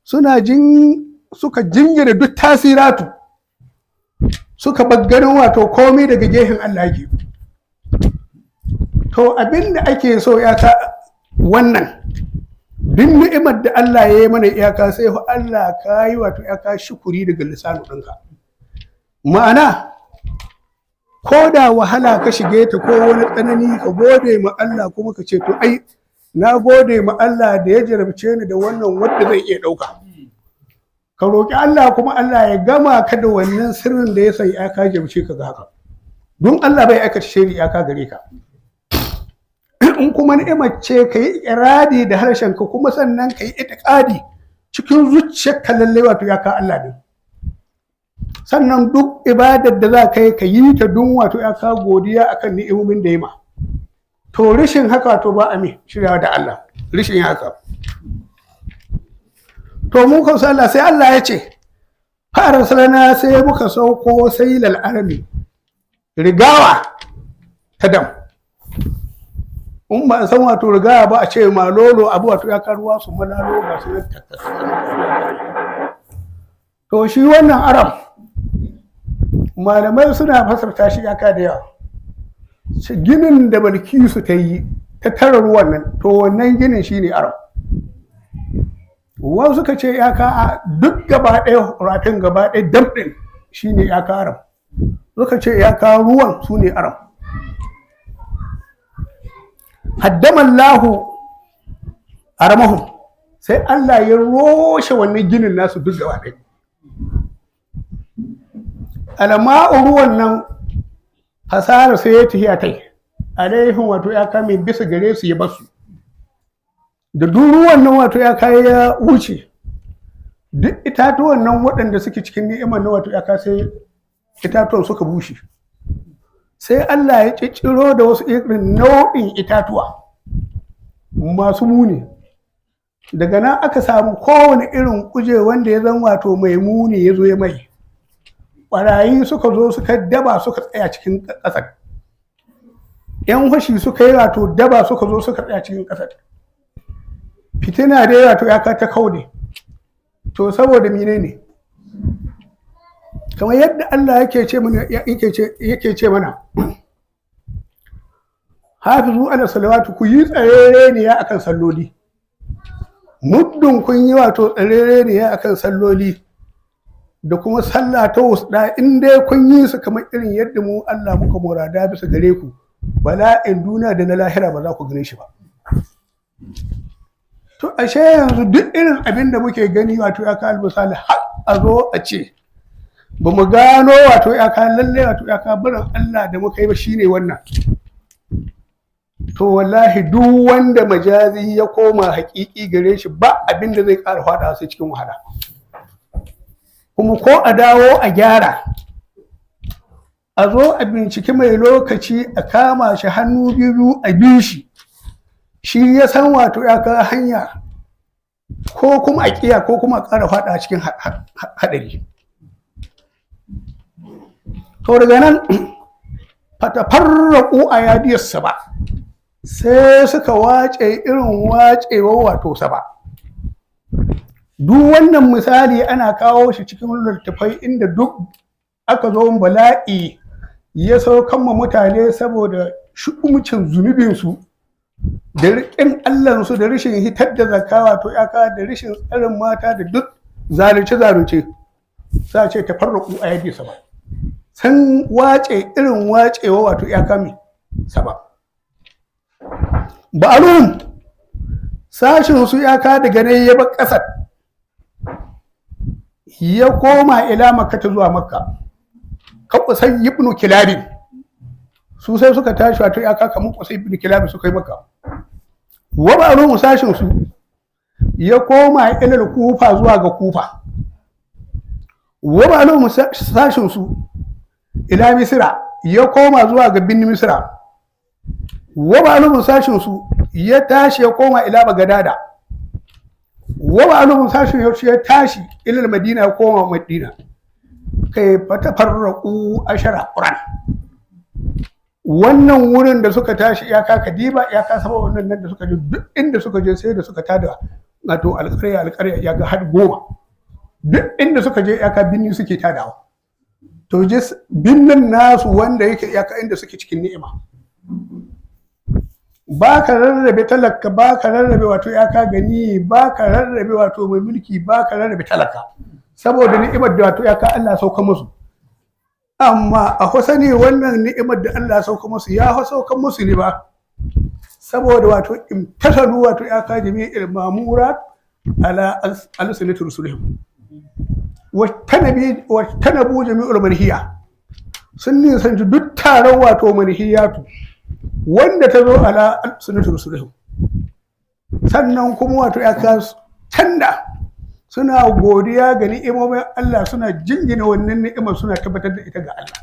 suna jin suka jingina duk tasiratu, suka baggarin wato komai daga gehen Allah yake. To abin da ake so iyaka wannan duk ni'imar da Allah ya yi mana iyaka sai fa Allah ka yi wato iyaka shukuri daga lisanu ɗinka. Ma'ana ko da wahala ka shige ta ko wani tsanani, ka gode ma Allah kuma ka ce to ai na gode ma Allah da ya jarabce ni da wannan wanda zai iya ɗauka. Ka roƙi Allah kuma Allah ya gama ka da wannan sirrin da ya san ya ka jarabce ka ga haka, don Allah bai aikata shiri ya ka gare ka. In kuma ni'imar ce, ka yi iradi da harshen ka kuma sannan ka yi itiƙadi cikin zuciyarka lalle wato ya ka Allah ne. Sannan duk ibadar da za ka yi, ka yi ta dun wato ya ka godiya akan ni'imomin da ya ma. To rishin haka wato ba a me shiryawa da Allah rishin haka. To mu kan Allah sai Allah ya ce fa arsalna, sai muka sauko sai lal arami rigawa ta dam. In ba a san wato rigawa ba, a ce malolo abu wato ya karuwa su malalo ga su nan. To shi wannan aram malamai suna fasarta shi iyaka da yawa. Shi ginin da Balkisu ta yi ta tara ruwan nan, to wannan ginin shine aram. Wasu suka ce iyaka a duk gaba ɗaya rafin gaba ɗaya dam ɗin shine iyaka aram. Suka ce iyaka ruwan su ne aram. Haddamallahu aramahum, sai Allah ya roshe wannan ginin nasu duk gaba ɗaya. Alama'u ruwan nan fasara sai ya tafi a tai alaihim wato ya kame bisa gare su ya basu da duk ruwan nan wato ya kai ya wuce duk itatuwan nan waɗanda suke cikin ni'imar nan wato ya kai sai itatuwan suka bushe. Sai Allah ya cicciro da wasu irin nau'in itatuwa masu muni. Daga nan aka samu kowane irin kuje wanda ya zan wato mai muni ya zo ya mai. Ɓarayi suka zo suka daba suka tsaya cikin ƙasar. Yan fashi suka yi wato daba suka zo suka tsaya cikin ƙasar. Fitina dai wato ya ta kaude. To saboda mine ne? Kamar yadda Allah yake ce mana, hafizu ala salawatu, ku yi tsarere ne ya akan salloli. Muddin kun yi wato tsarere ne ya akan salloli da kuma sallah ta wusda, in dai kun yi su kamar irin yadda mu Allah muka murada bisa gare ku, bala'in duniya da na lahira ba za ku gane shi ba. To ashe yanzu duk irin abin da muke gani wato ya kawo misali, har a zo a ce ba mu gano wato ya kawo lalle wato ya kawo barin Allah da muka yi ba shine wannan. To wallahi duk wanda majazi ya koma haƙiƙi gare shi, ba abin da zai ƙara faɗa sai cikin wahala. Kuma ko a dawo a gyara, a zo a binciki mai lokaci, a kama shi hannu biyu a bi shi, shi ya san wato ya ka hanya, ko kuma a kiya, ko kuma a ƙara faɗa cikin haɗari. To daga nan fatafarraƙu a yadiyarsa ba, sai suka wace irin wacewar wato saba. Duk wannan misali ana kawo shi cikin littattafai inda duk aka zo bala'i ya saukan ma mutane saboda shu'umcin zunubinsu da riƙin Allahnsu da rashin hitar da zakka wato yaka, da rashin tsarin mata, da duk zalunce-zalunce, za a ce tafarraku a yadda saba, sun wace irin wacewa wato iyaka mai saba. Ba'alun sashin su iyaka daga nan ya bar ƙasar ya koma ila Makka, ta zuwa Makka, ka Kusai ibn Kilabi. Su sai suka tashi wato iyaka kamar Kusai ibn Kilabi suka yi Makka. Wa ba'alun sashin su ya koma ilal Kufa, zuwa ga Kufa. Wa ba'alun sashin su ila Misira, ya koma zuwa ga binni Misira. Wa ba'alun sashin su ya tashi ya koma ila Bagadada. Wa ba'alun sashin ya tashi ilal Madina, ya koma Madina. Kai fatafarraqu ashara quran. Wannan wurin da suka tashi iyaka kadiba iyaka saba wannan nan da suka je, duk inda suka je sai da suka tada wato alƙarya alƙarya iyaka har 10. Duk inda suka je iyaka binni suke tadawa. To je binnin nasu wanda yake iyaka inda suke cikin ni'ima, ba ka rarrabe talaka, ba ka rarrabe wato iyaka gani, ba ka rarrabe wato mai mulki, ba ka rarrabe talaka, saboda ni'imar da wato iyaka Allah sauka musu. Amma a kusa ne wannan ni'imar da Allah sauka musu ya sauka musu ne ba saboda wato imtasalu wato iyaka jami'il mamurat ala alsinati rusulihim wa tanabu jami'ul manhiya. Sun nisanci duk taron wato manhiyatu wanda ta zo ala alsinati rusulihim. Sannan kuma wato iyaka tanda suna godiya ga ni'imomin Allah, suna jingina wannan ni'imar, suna tabbatar da ita ga Allah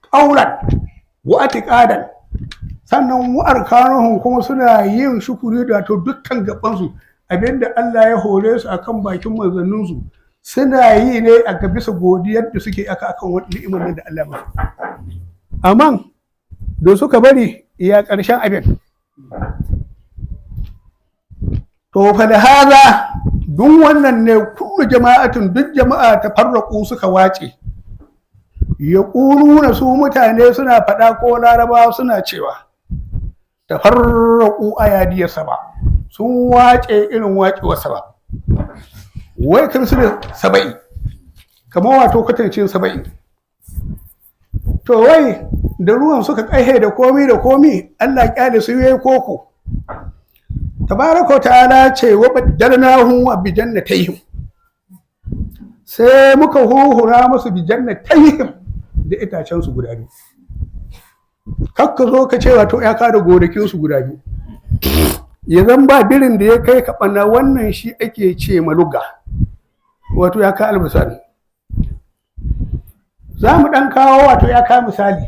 qaulan wa atiqadan. Sannan wa arkanuhum, kuma suna yin shukuri da to dukkan gabansu, abinda Allah ya hore su akan bakin manzanninsu suna yi ne a ga bisa godiyar da suke aka akan wannan ni'imar nan da Allah ya musu. Amma da suka bari ya ƙarshen abin. To fa da haza duk wannan ne kullu jama'atun, duk jama'a ta farraku suka wace, ya na su mutane suna faɗa ko Larabawa suna cewa ta farraku a yadiyar saba, sun wace irin wacewar saba. Wai kamar su da saba'i, kamar wato kwatancin saba'i. To wai da ruwan suka ƙaihe da komi da komi, Allah kyale su yayi koko. Tabaraka ta'ala ce wa baddalnahum wa bi jannatayhim, sai muka huhura musu bi jannatayhim da itacen su guda biyu. Kakka zo ka ce wato ya kada gonakin su guda biyu, ya zan ba birin da ya kai ka ɓanna. Wannan shi ake ce maluga wato ya ka almisali. Za mu ɗan kawo wato ya ka misali,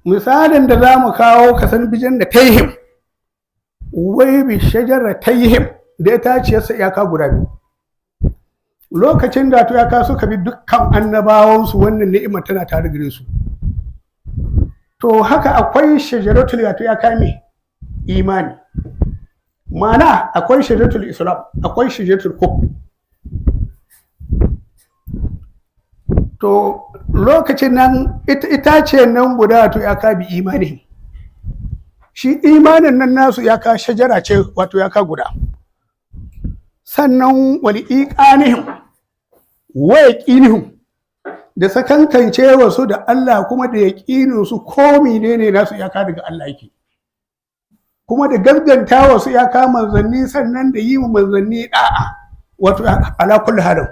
misalin da za mu kawo ka san bijan da taihim, wai bi shajara taihim da itaciyarsa iyaka guda biyu. Lokacin da to ya ka suka bi dukkan annabawansu, wannan ni'ima tana tare gare su. To haka akwai shajaratul wato ya kame imani, ma'ana akwai shajaratul islam, akwai shajaratul kufr. To lokacin nan itace nan guda wato ya ka bi imani, shi imanin nan nasu ya ka shajara ce wato ya ka guda. Sannan wal iqanihim wa yaqinihim, da sakankance wasu da Allah kuma da yaqinin su ko menene nasu ya ka daga Allah yake, kuma da gaskanta wasu ya ka manzanni, sannan da yi wa manzanni da'a wato ala kulli halin.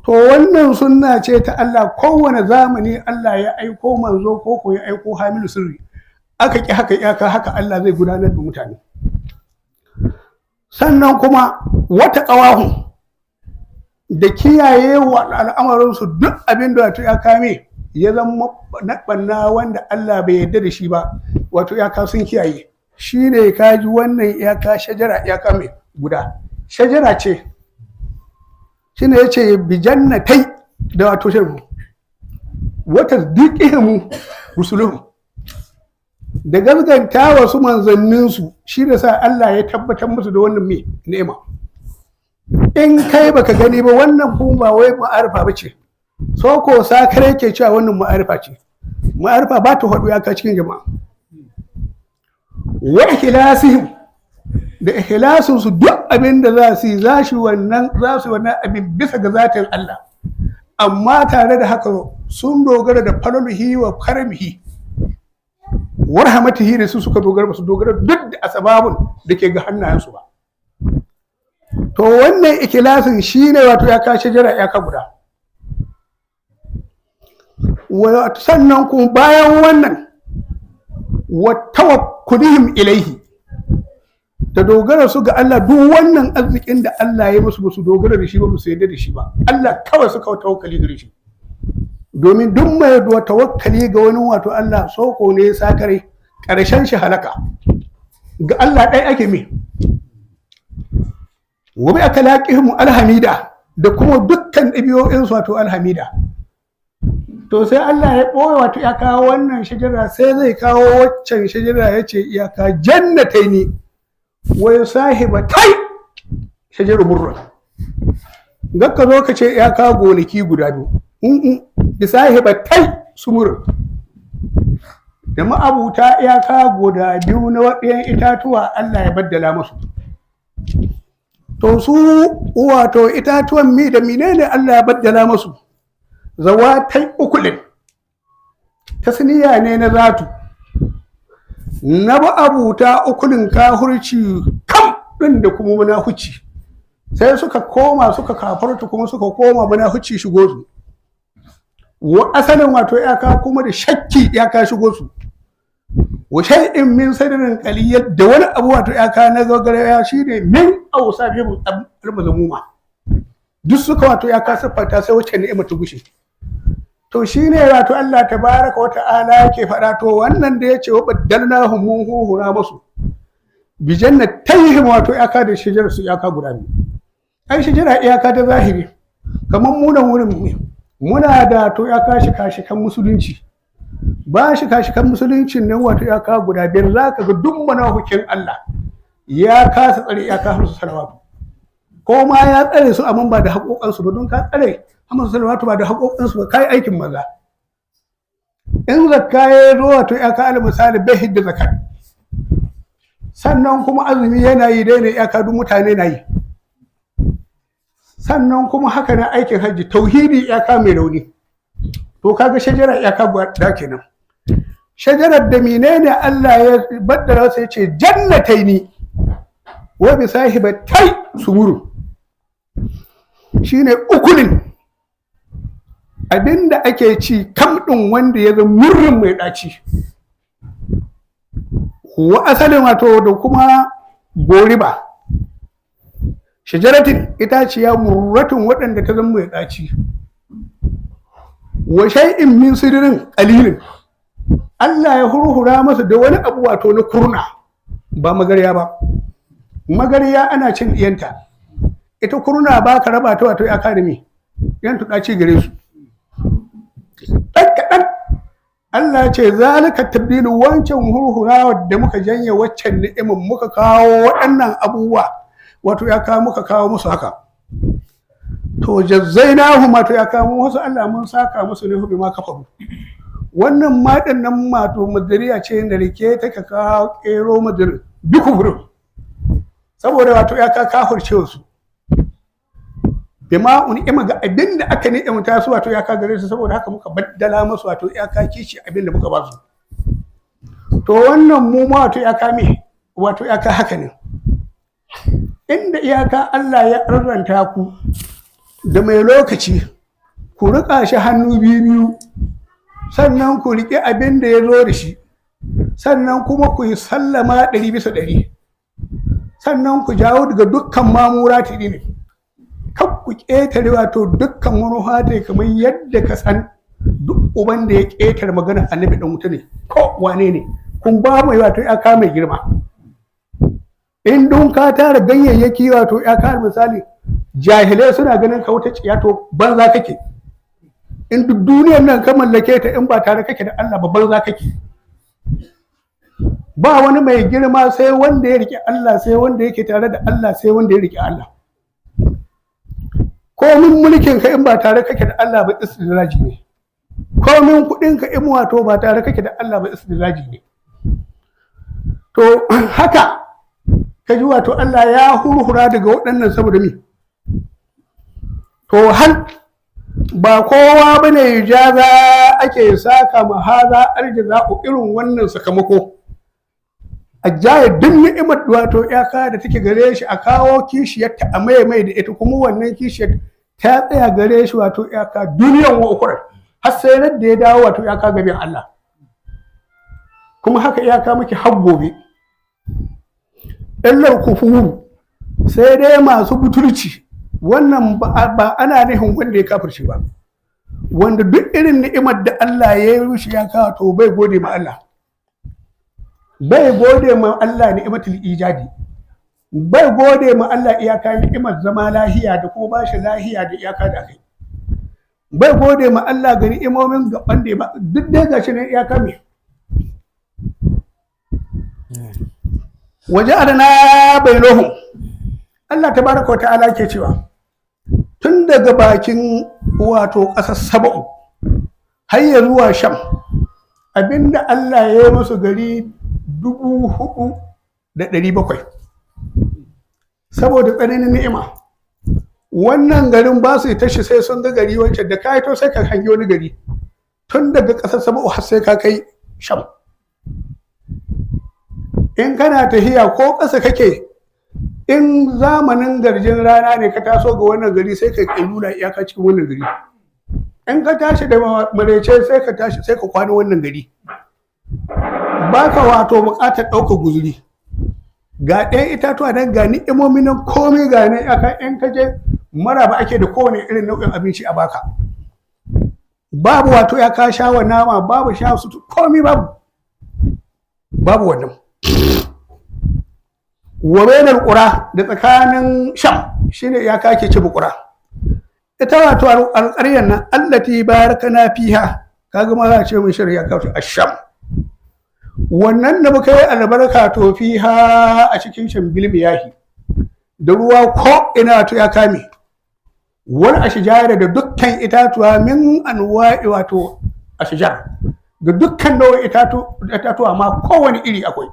To wannan sunna ce ta Allah, kowane zamani Allah ya aiko manzo ko ya aiko hamilu sirri, aka ki haka iyaka haka Allah zai gudanar da mutane. Sannan kuma wata ƙawahun da kiyaye wa al'amarinsu duk abin da wato ya kame ya zama na ɓanna wanda Allah bai yarda da shi ba, wato iyaka sun kiyaye. Shi ne kaji wannan iyaka shajara iyaka mai guda shajara ce, shi ne ya ce bijannatai da wato shirin wata dukihimu rusuluhu, da gaskanta wasu manzanninsu, shi da sa Allah ya tabbatar musu da wannan mai ni'ima. In kai baka gani ba, wannan kuma ba wai ma'arifa ba ce, so ko sakare ke cewa wannan ma'arifa ce. Ma'arifa ba ta faɗo ya ka cikin jama'a. Wa ikhlasihim, da ikhlasin su duk abin da za su yi za shi wannan za su wannan abin bisa ga zatin Allah, amma tare da haka sun dogara da falaluhi wa karamihi wa rahmatihi, da su suka dogara, ba su dogara duk da asbabun da ke ga hannayensu ba. To wannan ikhlasin shine wato ya kashe jira ya ka guda. Sannan kuma bayan wannan wa tawakkulihim ilaihi, da dogara su ga Allah, duk wannan arzikin da Allah ya musu ba su dogara da shi ba, su yarda da shi ba, Allah kawai suka tawakkali gare shi. Domin duk mai tawakkali ga wani wato Allah soko ne sakare, ƙarshen shi halaka. Ga Allah ɗaya ake mi wa bi akalaqihim alhamida, da kuma dukkan ɗabi'o'in su wato alhamida. To sai Allah ya ɓoye wato ya kawo wannan shajara, sai zai kawo waccan shajara, ya ce iyaka jannataini wa sahibatai shajaru murra. Gakka zo ka ce iyaka gonaki guda biyu, bi sahibatai sumur, da ma'abuta iyaka guda biyu na waɗannan itatuwa Allah ya baddala musu. To su wato itatuwan mi da menene Allah ya baddala musu? Zawatai ukulin, tasniya ne na zatu, na ma'abuta ukulin kahurci kam ɗin da kuma munahuci, sai suka koma suka kafarta kuma suka koma munahuci shigo su. Wa asalin wato iyaka kuma da shakki iyaka shigo su. Wa shay'in min sadrin qaliyat, da wani abu wato iyaka na gagara shine min awsafi al-mazmuma, duk suka wato iyaka siffata sai wacce ni'ima ta gushe. To shine wato Allah tabaraka wa ta'ala yake faɗa. To wannan da yace wa baddalnahum, mun hurhura musu bi jannatayhim wato iyaka da shajar su iyaka guda biyu. Ai shajara iyaka ta zahiri, kamar mu nan wurin muna da to iyaka shika-shikan musulunci, ba shika-shikan musuluncin nan wato iyaka guda biyar, za ka ga duk manahukin Allah ya kasa tsare iyaka hamsu salawatu, ko ma ya tsare su amma ba da haƙoƙansu ba, don ka tsare hamsu salawatu ba da haƙoƙansu ba, kai aikin maza. In zakka ya zo wato iyaka al misali bai hidda zakat, sannan kuma azumi yana yi dai ne iyaka duk mutane na yi, sannan kuma haka na aikin hajji, tauhidi iyaka mai rauni. To kaga shajara iyaka guda kenan. Shajarar da menene Allah ya baddara sai ce jannataini wa bi sahibatai sumuru, shine ukulin abinda ake ci kam din wanda ya zama murrin mai daci, wa asalin wato da kuma goriba, shajaratin itaciya murratun waɗanda ta zama mai ɗaci, wa shay'in min sidrin qalilin, Allah ya hurhura masa da wani abu wato na kurna, ba magarya ba, magarya ana cin diyanta, Ita kurna ba ka raba ta wato iyaka da me yan tuɗa ci gare su ɗan kaɗan. Allah ce zalika tabdilu, wancan hurhurawa da muka janye waccan ni'imin muka kawo waɗannan abubuwa, wato ya kawo muka kawo musu haka. To jazzainahum, wato ya kawo musu, Allah mun saka musu ne bima kafaru. Wannan maɗin nan mato madariya ce da rike ta ka kawo ƙero madarin bi kufurin, saboda wato ya ka kafirce su bima un'ima, ga abin da aka ni'imta su wato ya ka gare su. Saboda haka muka baddala musu wato ya ka kishi abin da muka ba su. To wannan mu ma wato ya ka me wato ya ka haka ne, inda iyaka Allah ya arzanta ku da mai lokaci, ku riƙa shi hannu biyu biyu, sannan ku riƙe abin da ya zo da shi, sannan kuma ku yi sallama 100%, sannan ku jawo daga dukkan mamura ta ne, kan ku ƙetare wato dukkan wani hata, kamar yadda ka san duk uban da ya ƙetare magana annabi ɗan wuta ne, ko wane ne. Kun ba mai wato ya mai girma in dun ka tara ganyayyaki, wato ya kare misali jahilai suna ganin ka wata ciya, to banza kake. In duk duniyar nan ka mallake ta, in ba tare kake da Allah ba, banza kake. Ba wani mai girma sai wanda ya rike Allah, sai wanda yake tare da Allah, sai wanda ya rike Allah. Komin mulkin ka, in ba tare kake da Allah ba, istidraji ne. Komin kuɗin ka, in wato ba tare kake da Allah ba, istidraji ne. To haka ka ji wato Allah ya hurhura daga waɗannan saboda mi. To hal ba kowa bane yujaza ake saka ma haza aljaza'u, irin wannan sakamako, a jaye duk ni'imar wato iyaka da take gare shi, a kawo kishiyarta a maye mai da ita, kuma wannan kishiyar ta tsaya gare shi wato iyaka duniyan wa ukurar, har sai da ya dawo wato iyaka gaban Allah. Kuma haka iyaka muke har gobe. Illar kufuru, sai dai masu butulci. Wannan ba ana nufin wanda ya kafirce ba, wanda duk irin ni'imar da Allah ya yi rushe ya kawo, to bai gode ma Allah, bai gode ma Allah ni'imatul ijadi, bai gode ma Allah iyaka ni'imar zama lahiya da kuma bashi lahiya da iyaka da kai, bai gode ma Allah ga ni'imomin gaban da ba duk dai gashi ne iyaka me waje adana bainahum. Allah tabaraka wa ta'ala ke cewa tun daga bakin wato ƙasar Saba'u har ya zuwa Sham, abinda Allah ya yi musu gari 4,700 saboda tsananin ni'ima. Wannan garin ba su tashi sai sun ga gari wancan da ka to sai ka hangi wani gari, tun daga ƙasar Saba'u har sai ka kai Sham. In kana tahiya ko ƙasa kake, in zamanin garjin rana ne ka taso ga wannan gari, sai ka kailula iyaka cikin wannan gari. In ka tashi da maraice, sai ka tashi sai ka kwana wannan gari. Baka wato buƙatar ɗaukar guzuri. Ga ɗayan itatuwa nan, ga ni'imomi nan, komai ga nan iyaka. In ka je maraba ake da kowane irin nau'in abinci a baka. Babu wato ya ka sha wa nama, babu sha su, komai babu, babu wannan. Wa bainal qura, da tsakanin Sham shine iyaka ake ce qura. Ita wato alƙaryar nan allati barakana fiha, kaga ma za a ce mun shirya ka asham, wannan da muka yi albarka to fiha a cikin Sham bilmiyahi, da ruwa ko ina to ya kame, wani ashijara, da dukkan itatuwa, min anwa'i wato ashijar, da dukkan nau'in itatuwa ma kowane iri akwai,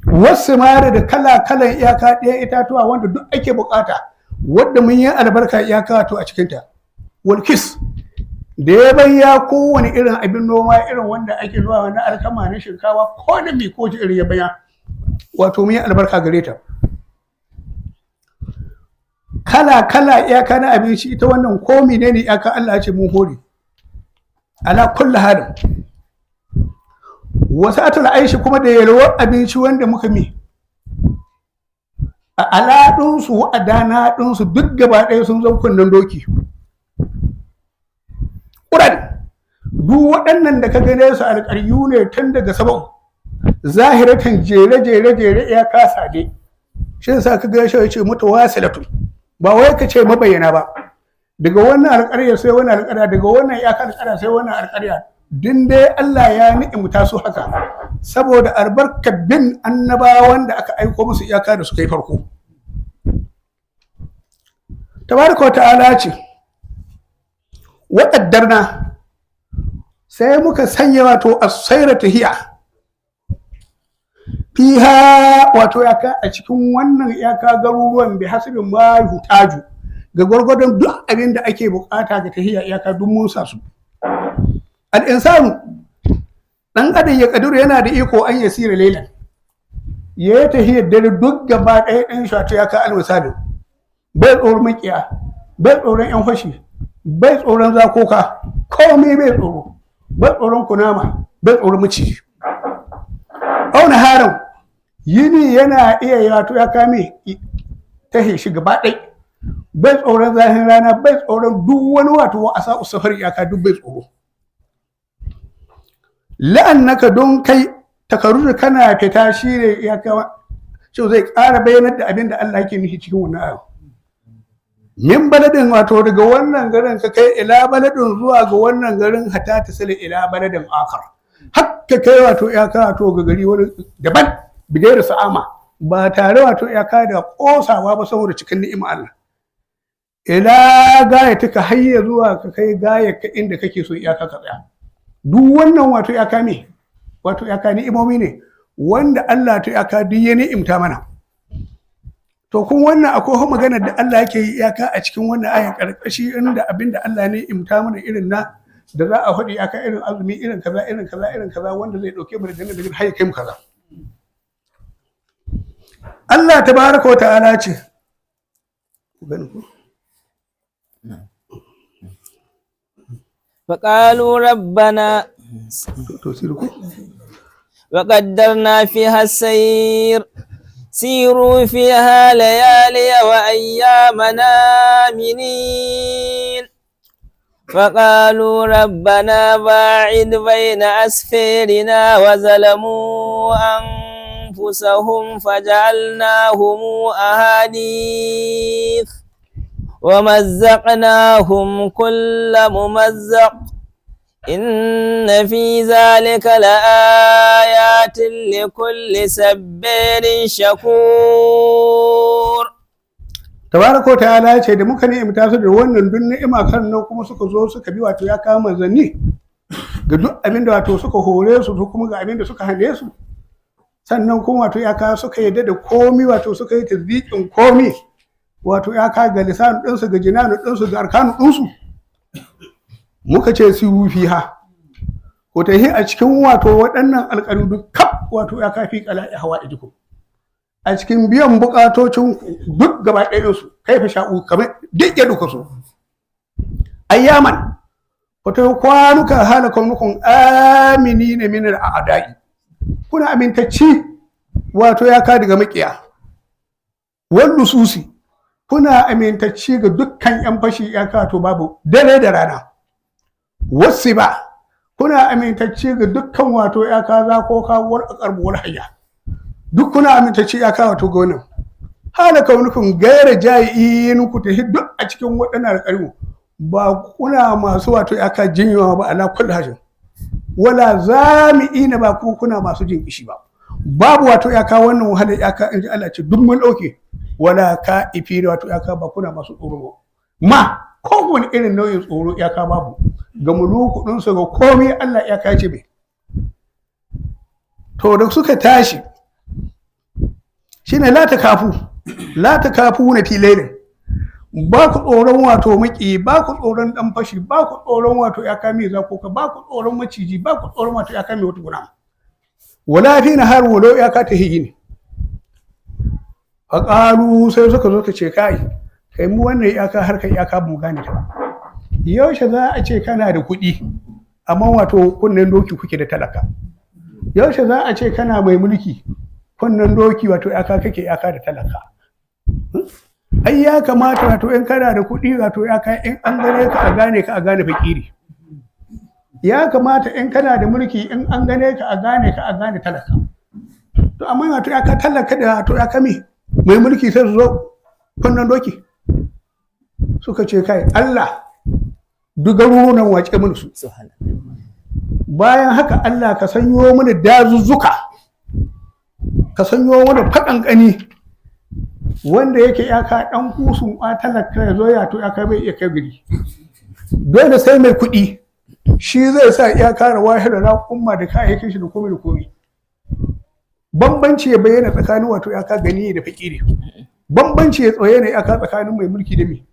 wasu mara da kala-kalan iyaka ɗaya itatuwa wanda duk ake bukata, wadda mun yi albarka iyaka wato a cikinta, walkis da ya bayya kowane irin abin noma, irin wanda ake noma na alkama, na shinkawa, ko na mi, ko irin ya baya, wato mun yi albarka gare ta, kala-kala iyaka na abinci. Ita wannan ko menene iyaka Allah ya ce mun hore ala kulli halin. Wasu atul aishi, kuma da yalwar abinci wanda muka mi a aladunsu wa'adana ɗinsu duk gaba ɗaya sun zan kunnen doki. Ƙuran duk waɗannan da ka gane su alƙaryu ne tun daga Sabon zahiratan jere jere jere ya kasa ne. Shi yasa ka ga shi ya ce mutawasilatu, ba wai ka ce mabayyana ba. Daga wannan alƙarya sai wannan alƙarya, daga wannan iyaka alƙarya sai wannan alƙarya, din dai Allah ya ni'imta su haka saboda albarkar bin annabawan da aka aiko musu iyaka da suka yi farko. Tabaraka wa ta'ala ce wa qaddarna, sai muka sanya wato as-sayra tahiya fiha, wato iyaka a cikin wannan iyaka garuruwan, bi hasabin ma yuhtaju, ga gwargwadon duk abin da ake bukata ga tahiya iyaka duk mun sa su. Al-insanu, dan adam, ya kaduru, yana da iko an yasira lailan, ya yi tahiyar dare duk gaba ɗaya ɗin shi, wato iyaka al-misalin bai tsoron makiya, bai tsoron yan fashi, bai tsoron zakoka, komai bai tsoro, bai tsoron kunama, bai tsoron maciji. Auna haram yini yana iya wato ya kame tahi shi gaba ɗai, bai tsoron zafin rana, bai tsoron duk wani wato wa asa usafar iyaka duk bai tsoro. La'annaka, don kai takaruru kana fita, shi ne iyaka shi zai ƙara bayyanar da abin da Allah yake nufi cikin wannan ayo. Min baladin, wato daga wannan garin ka kai, ila baladin, zuwa ga wannan garin, hata ta sila ila baladin akar, hakka kai wato iyaka wato ga gari wani daban, bigayar sa'ama, ba tare wato iyaka da kosawa ba saboda cikin ni'ima Allah. Ila gaya ka hayya zuwa ka kai gaya ka inda kake so iyaka ka tsaya. Duk wannan wato iyaka me wato iyaka ni'imomi ne wanda Allah ta iyaka duk ya ni'imta mana. To kun wannan akwai maganar da Allah yake yi iyaka a cikin wannan ayan karkashi, inda abinda Allah ne imta mana irin na da za a faɗi iyaka, irin azumi, irin kaza, irin kaza, irin kaza, wanda zai ɗauke mu da janna daga har ya kai mu kaza. Allah tabaraka wa ta'ala ce ku gani ko. فقالوا ربنا to siru ko. وقدرنا فيها السير، سيروا فيها ليالي وأيامنا آمنين. فقالوا ربنا باعد بين أسفارنا وظلموا أنفسهم فجعلناهم أحاديث ومزقناهم كل ممزق، إن في ذلك لآيات لكل سبير شكور. Tabaraka wa ta'ala ya ce da muka ni'imta su da wannan duk ni'ima kan nan, kuma suka zo suka bi wato ya kama manzanni ga duk abin da wato suka hore su, su kuma ga abin da suka hane su, sannan kuma wato ya kawo suka yadda da komi, wato suka yi tasdiqin komi, wato ya kawo ga lisanu ɗinsu, ga jinanu ɗinsu, ga arkanu ɗinsu. Muka ce su fiha, ko ta a cikin wato waɗannan alƙalu duk kaf, wato ya kafi qala'i hawa ijikum, a cikin biyan bukatocin duk gaba ɗayansu, kai fa sha'u kamar duk ya duka su ayyaman, wato kwanuka halakon nukun amini ne min al'adai, kuna amintacci wato ya ka daga makiya wal lususi, kuna amintacci ga dukkan yan fashi ya ka to babu dare da rana, wasu ba kuna amintacci ga dukkan wato ya ka za ko kawuwar akarbuwar hayya, duk kuna amintacci ya kawo to gonan hala kaunukun gaira jayi'in, ku tafi duk a cikin waɗannan alƙaryu ba kuna masu wato ya ka jinyawa ba, ala kulli hashin wala zami'ina, ba ku kuna masu jin kishi ba, babu wato ya ka wannan wahala ya ka inji Allah ce duk mun ɗauke, wala ka ifi da wato ya ka ba kuna masu tsoro ba ma, kowane irin nau'in tsoro ya ka babu ga muluku ɗinsu ga komai Allah ya ka ce bai. To da suka tashi shine la takafu, la takafu na filailin, ba ku tsoron wato maki, ba ku tsoron dan fashi, ba ku tsoron wato ya kame zakoka, ba ku tsoron maciji, ba ku tsoron wato ya kame wata guna, wala fi nahar walau ya ka tahi ne. Faqalu, sai suka zo ka ce kai kai mu wannan iyaka harkar iyaka ba mu gane ta ba. Yaushe za a ce kana da kuɗi amma wato kunnen doki kuke da talaka? Yaushe za a ce kana mai mulki, kunnen doki wato iyaka kake iyaka da talaka? Ai ya kamata wato in kana da kuɗi wato iyaka in an gane ka a gane ka, a gane fakiri. Ya kamata in kana da mulki in an gane ka a gane ka, a gane talaka. To amma wato iyaka talaka da wato iyaka me Mai mulki sai su zo kunnen doki. Suka ce, kai Allah, duk garuruwan wace mana su. Bayan haka Allah, ka sanyo mana dazuzzuka, ka sanyo mana faɗan ƙani wanda yake ya ka ɗan kusun talaka ya zo ya to ya kai bai iya kai gari. Dole sai mai kuɗi shi zai sa iya kare wahira raƙumma da kayayyakin shi da komai da komai. Bambanci ya bayyana tsakanin wato ya ka gani da fakiri. Bambanci ya tsaye ne aka tsakanin mai mulki da me.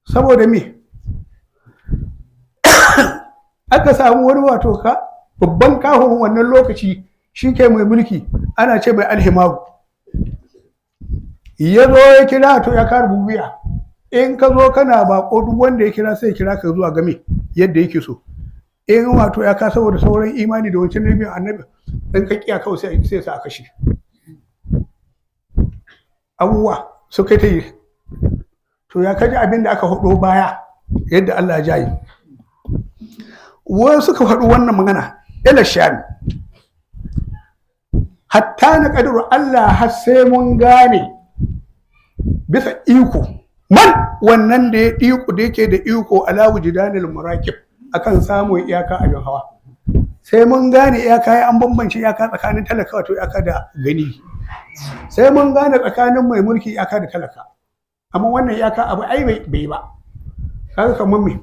Saboda me aka samu wani wato ka babban kahon wannan lokaci, shi ke mai mulki, ana ce mai alhimaru, ya zo ya kira to ya kare bubiya. In ka zo kana bako, duk wanda ya kira sai ya kira ka zuwa game yadda yake so. In wato ya ka saboda sauran imani da wancan nabi annabi dan ka kiya kawai, sai sa a kashe. Abubuwa suka ta yi. To ya kaji abin da aka hudo baya, yadda Allah ya jayi wasu suka faɗi wannan magana ila shami hatta na ƙadiru Allah, har sai mun gane bisa iko man wannan da ya iko, da yake da iko ala wujudanil murakib, akan samun iyaka abin hawa. Sai mun gane iyaka ya an bambance iyaka tsakanin talaka wato iyaka da gani. Sai mun gane tsakanin mai mulki iyaka da talaka. Amma wannan iyaka abu ai bai ba, kaga kamar me.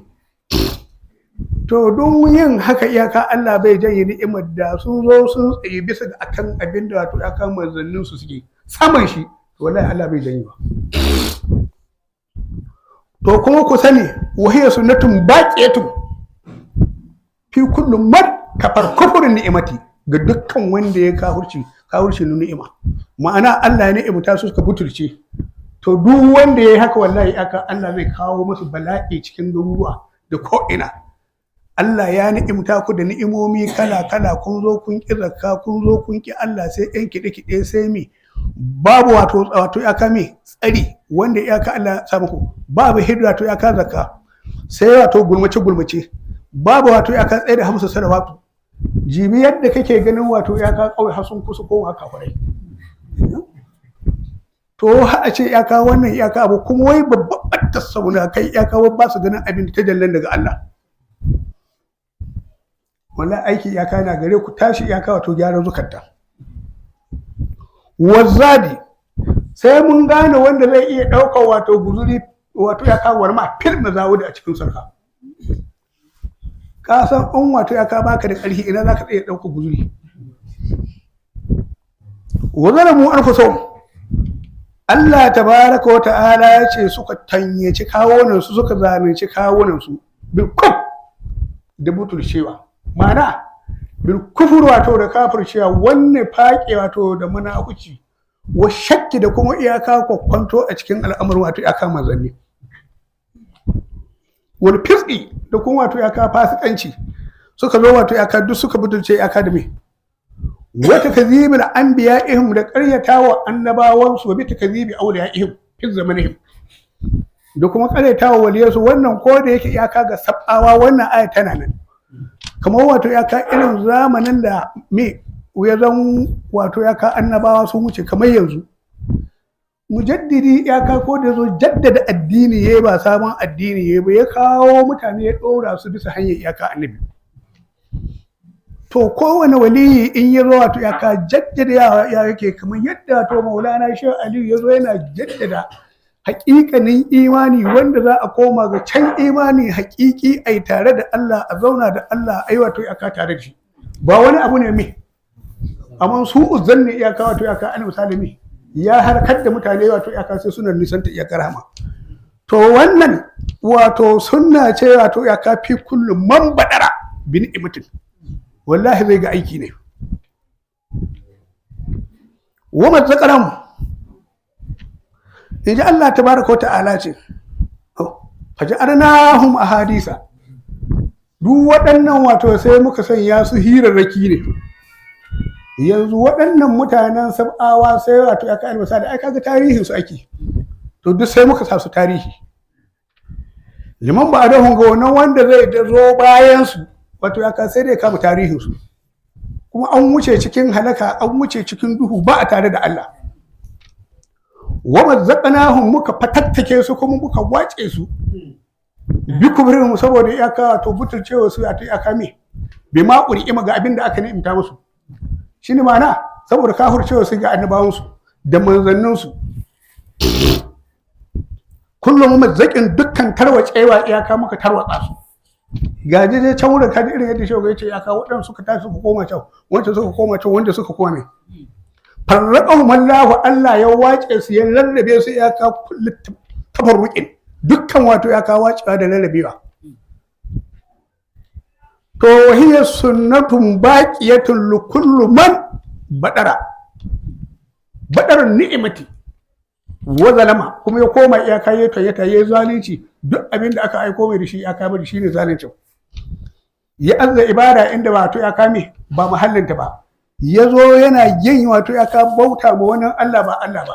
To don yin haka iyaka Allah bai janye ni'imar da sun zo sun tsaye bisa ga akan abin da wato iyaka manzannin su suke saman shi, to wallahi Allah bai janye ba. To kuma ku sani, wahiya sunnatun baqiyatun fi kullum man kafar kufurin ni'imati, ga dukkan wanda ya kafurci kafurci ni'ima, ma'ana Allah ya ni'imta su suka butulce. To duk wanda ya yi haka, wallahi aka Allah zai kawo musu bala'i cikin garuruwa da ko'ina. Allah ya ni'imta ku da ni'imomi kala kala, kun zo kun ƙi zakka, kun zo kun ƙi Allah, sai ƴan kiɗe kiɗe, sai mi babu wato ya kame tsari wanda ya ka Allah ya sa muku, babu hidda to ya ka zakka, sai wato gulmace gulmace, babu wato ya ka tsaye da hamsa salawatu. Jibi yadda kake ganin wato ya ka kauye har sun kusa koma kafirai. To har a ce ya ka wannan ya ka abu kuma wai babban sauna kai ya kawo ba su ganin abin da tajallan daga Allah. Wallahi aiki ya na gare ku, tashi ya kawo to gyara zukata wazzadi. Sai mun gane wanda zai iya ɗaukar wato guzuri, wato ya kawo warma fil mazawudi a cikin sarka. Ka san in wato ya ka baka da ƙarfi, ina za ka iya ɗaukar guzuri? Wa zalamu anfusahum, Allah tabaraka wa ta'ala ya ce suka tanyaci kawunan su, suka zalunci kawunan su bil kuf da butulcewa, ma'ana bil kufur wato da kafircewa, wanne faƙe wato da munafuci, wa shakki da kuma iyaka kwakwanto a cikin al'amarin wato iyaka manzanni, wal fisqi da kuma wato iyaka fasikanci. Suka zo wato iyaka duk suka butulce iyaka da me wata kazibil anbiya'ihim, da ƙaryatawa annabawansu, wa bi takzibi awliya'ihim fi zamanihim, da kuma ƙaryatawa waliyansu. Wannan ko da yake iyaka ga sabawa wannan aya tana nan, kamar wato iyaka irin zamanin da me ya zan wato iyaka annabawa sun wuce, kamar yanzu mujaddidi iyaka ko da zo jaddada addini yayi, ba sabon addini yayi ba, ya kawo mutane ya ɗora su bisa hanyar iyaka annabi. To kowane waliyi in ya zo wato ya ka jaddada ya yake, kamar yadda to Maulana Shehu Aliyu ya zo yana jaddada haƙiƙanin imani, wanda za a koma ga can imani haƙiƙi, ai tare da Allah, a zauna da Allah, ai wato ya ka tare da shi, ba wani abu ne me. Amma su uzanni iyaka wato ya ka an misali me ya harkar da mutane wato ya ka sai suna nisanta iyakar rahama. To wannan wato sunna ce wato ya ka fi kullum man badara bi ni'matin, wallahi zai ga aiki ne. Wa mazzaqaram, in ji Allah tabaraka wa ta'ala ce faja'alnahum ahadisa. Duk waɗannan wato sai muka sanya su hirarraki ne. Yanzu waɗannan mutanen Sab'awa sai wato ya kai misali, ai kaga tarihin su ake. To duk sai muka sa su tarihi liman ba adahun, ga wannan wanda zai zo bayan su, wato ya ka sai dai kama tarihin su. Kuma an wuce cikin halaka, an wuce cikin duhu, ba a tare da Allah. Wa mazzaqnahum, muka fatattake su kuma muka wace su, bi kubrin, saboda iyaka to butulcewa su a ta iyaka me bi ma qur'ima, ga abin da aka ni'imta musu. Shine ma'ana saboda kafircewa su ga annabawansu da manzanninsu. Kullum mazzakin, dukkan tarwacewa iyaka muka tarwatsa su. Ga dai can wurin kaji irin yadda shehu ya ce iyaka waɗanda suka tashi suka koma can, wancan suka koma can, wanda suka koma mai farraqahum Allah, Allah ya wace su, ya lallabe su iyaka kullu tafarruqin, dukkan wato iyaka wacewa da lallabewa. To hiya sunnatun baqiyatun li kullu man badara badarar ni'imati wa zalama, kuma ya koma iyaka ya tayyata ya zalunci. Duk abin da aka aiko mai da shi iyaka bari shine zalunci. Ya azza ibada inda wato ya kame ba muhallinta ba, ya zo yana yin wato ya ka bauta ma wani Allah ba Allah ba,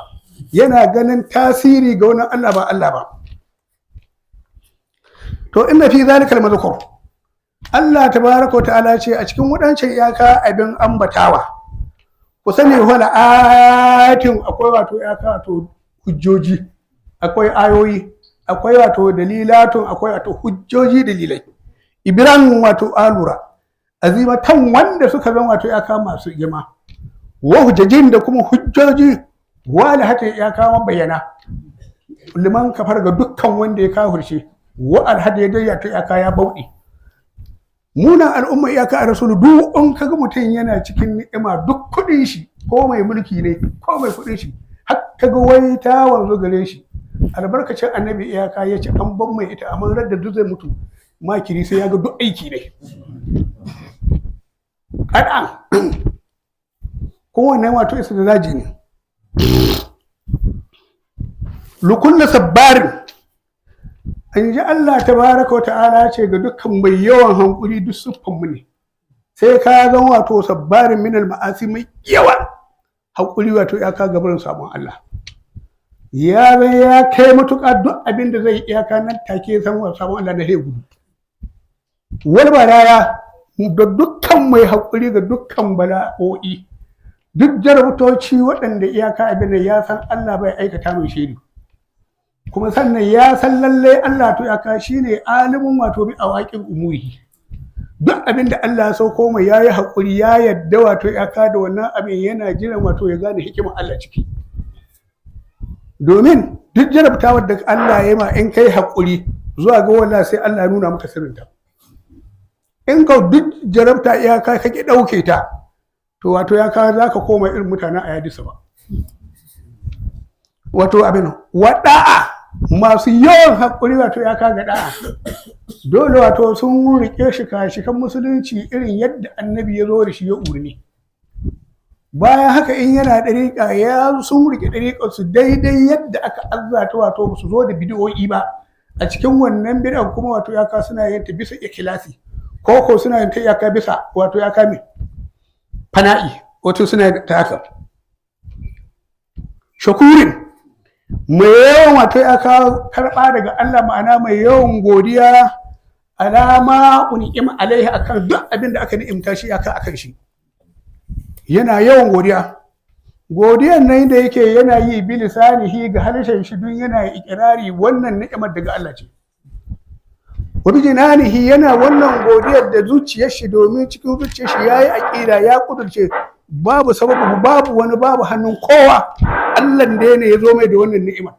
yana ganin tasiri ga wani Allah ba Allah ba. To inna fi zalika al-mazkur, Allah tabaraka wa ta'ala ce a cikin waɗancan iyaka abin ambatawa, ku sani wala ayatin, akwai wato iyaka wato hujjoji, akwai ayoyi, akwai wato dalilatun, akwai wato hujjoji, dalilai ibiran wato alura azimatan, wanda suka zama wato iyaka masu girma, wa hujjajin, da kuma hujjoji wala hata iyaka bayyana, liman kafar, ga dukkan wanda ya kafirce, wa alhada ya dayyata iyaka ya bauɗe. Munan al'umma iyaka a rasulu, duk in kaga mutum yana cikin ni'ima, duk kuɗin shi, ko mai mulki ne ko mai kuɗin shi, har kaga wai ta wanzu gare shi albarkacin annabi iyaka ya ce an ban mai ita, amma radda duk zai mutu makiri sai ya ga duk aiki ne kaɗan. Kowanne wato isa da daji ne. Lukulla sabbarin, an ji Allah tabaraka wa ta'ala ce ga dukkan mai yawan hankuri. Duk siffan mu ne, sai ka zan wato sabbarin minal ma'asi, mai yawan hankuri wato ya ka gabarin sabon Allah. Ya zan ya kai matuƙa, duk abin da zai iyaka nan take san wa sabon Allah na sai gudu. Wal baraya, da dukkan mai haƙuri ga dukkan bala'o'i, duk jarabtoci waɗanda iyaka abin da ya san Allah bai aikata mai shiri, kuma sannan ya san lalle Allah to iyaka shine alimin wato bi awaqin umuri. Duk abin da Allah ya sauko mai, yayi haƙuri, ya yadda wato iyaka da wannan abin, yana jiran wato ya gane hikimar Allah ciki. Domin duk jarabtawar da Allah ya yi ma, in kai haƙuri zuwa ga wallahi sai Allah ya nuna maka sirrinta. In ka duk jarabta iyaka ka ki ɗauke ta, to wato ya ka za ka koma irin mutanen a yadisa ba wato abin wada'a masu yawan haƙuri wato ya ka ga da'a. Dole wato sun rike shi kashikan musulunci irin yadda annabi ya zo da shi ya urni. Bayan haka in yana ɗariƙa, ya sun rike ɗariƙar su daidai yadda aka azzata, wato ba su zo da bidiyo'i ba a cikin wannan bid'a, kuma wato ya ka suna yin ta bisa ikhlasi, ko ko suna yin ta iyaka bisa wato ya kame fana'i, wato suna ta haka. Shakurin, mai yawan wato ya karɓa daga Allah, ma'ana mai yawan godiya alama un'ima alaihi, akan duk abin da aka ni'imta shi aka akan shi, yana yawan godiya. Godiyan nan da yake yana yi bilisanihi, ga harshen shi, dun yana ikirari wannan ni'imar daga Allah ce. Wa bijinanihi, yana wannan godiyar da zuciyar shi, domin cikin zuciyar shi yayi aqida, ya kudurce babu sababu, babu wani, babu hannun kowa, Allah da ne ya zo mai da wannan ni'imar.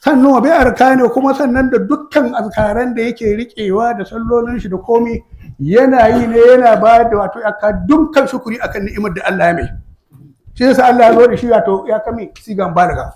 Sannan wa bi arkani, kuma sannan da dukkan azkaran da yake riƙewa da sallolin shi da komi, yana yi ne yana bayar da wato ya dukkan shukuri akan ni'imar da Allah ya mai. Shi yasa Allah ya zo da shi wato ya kame sigan balaga.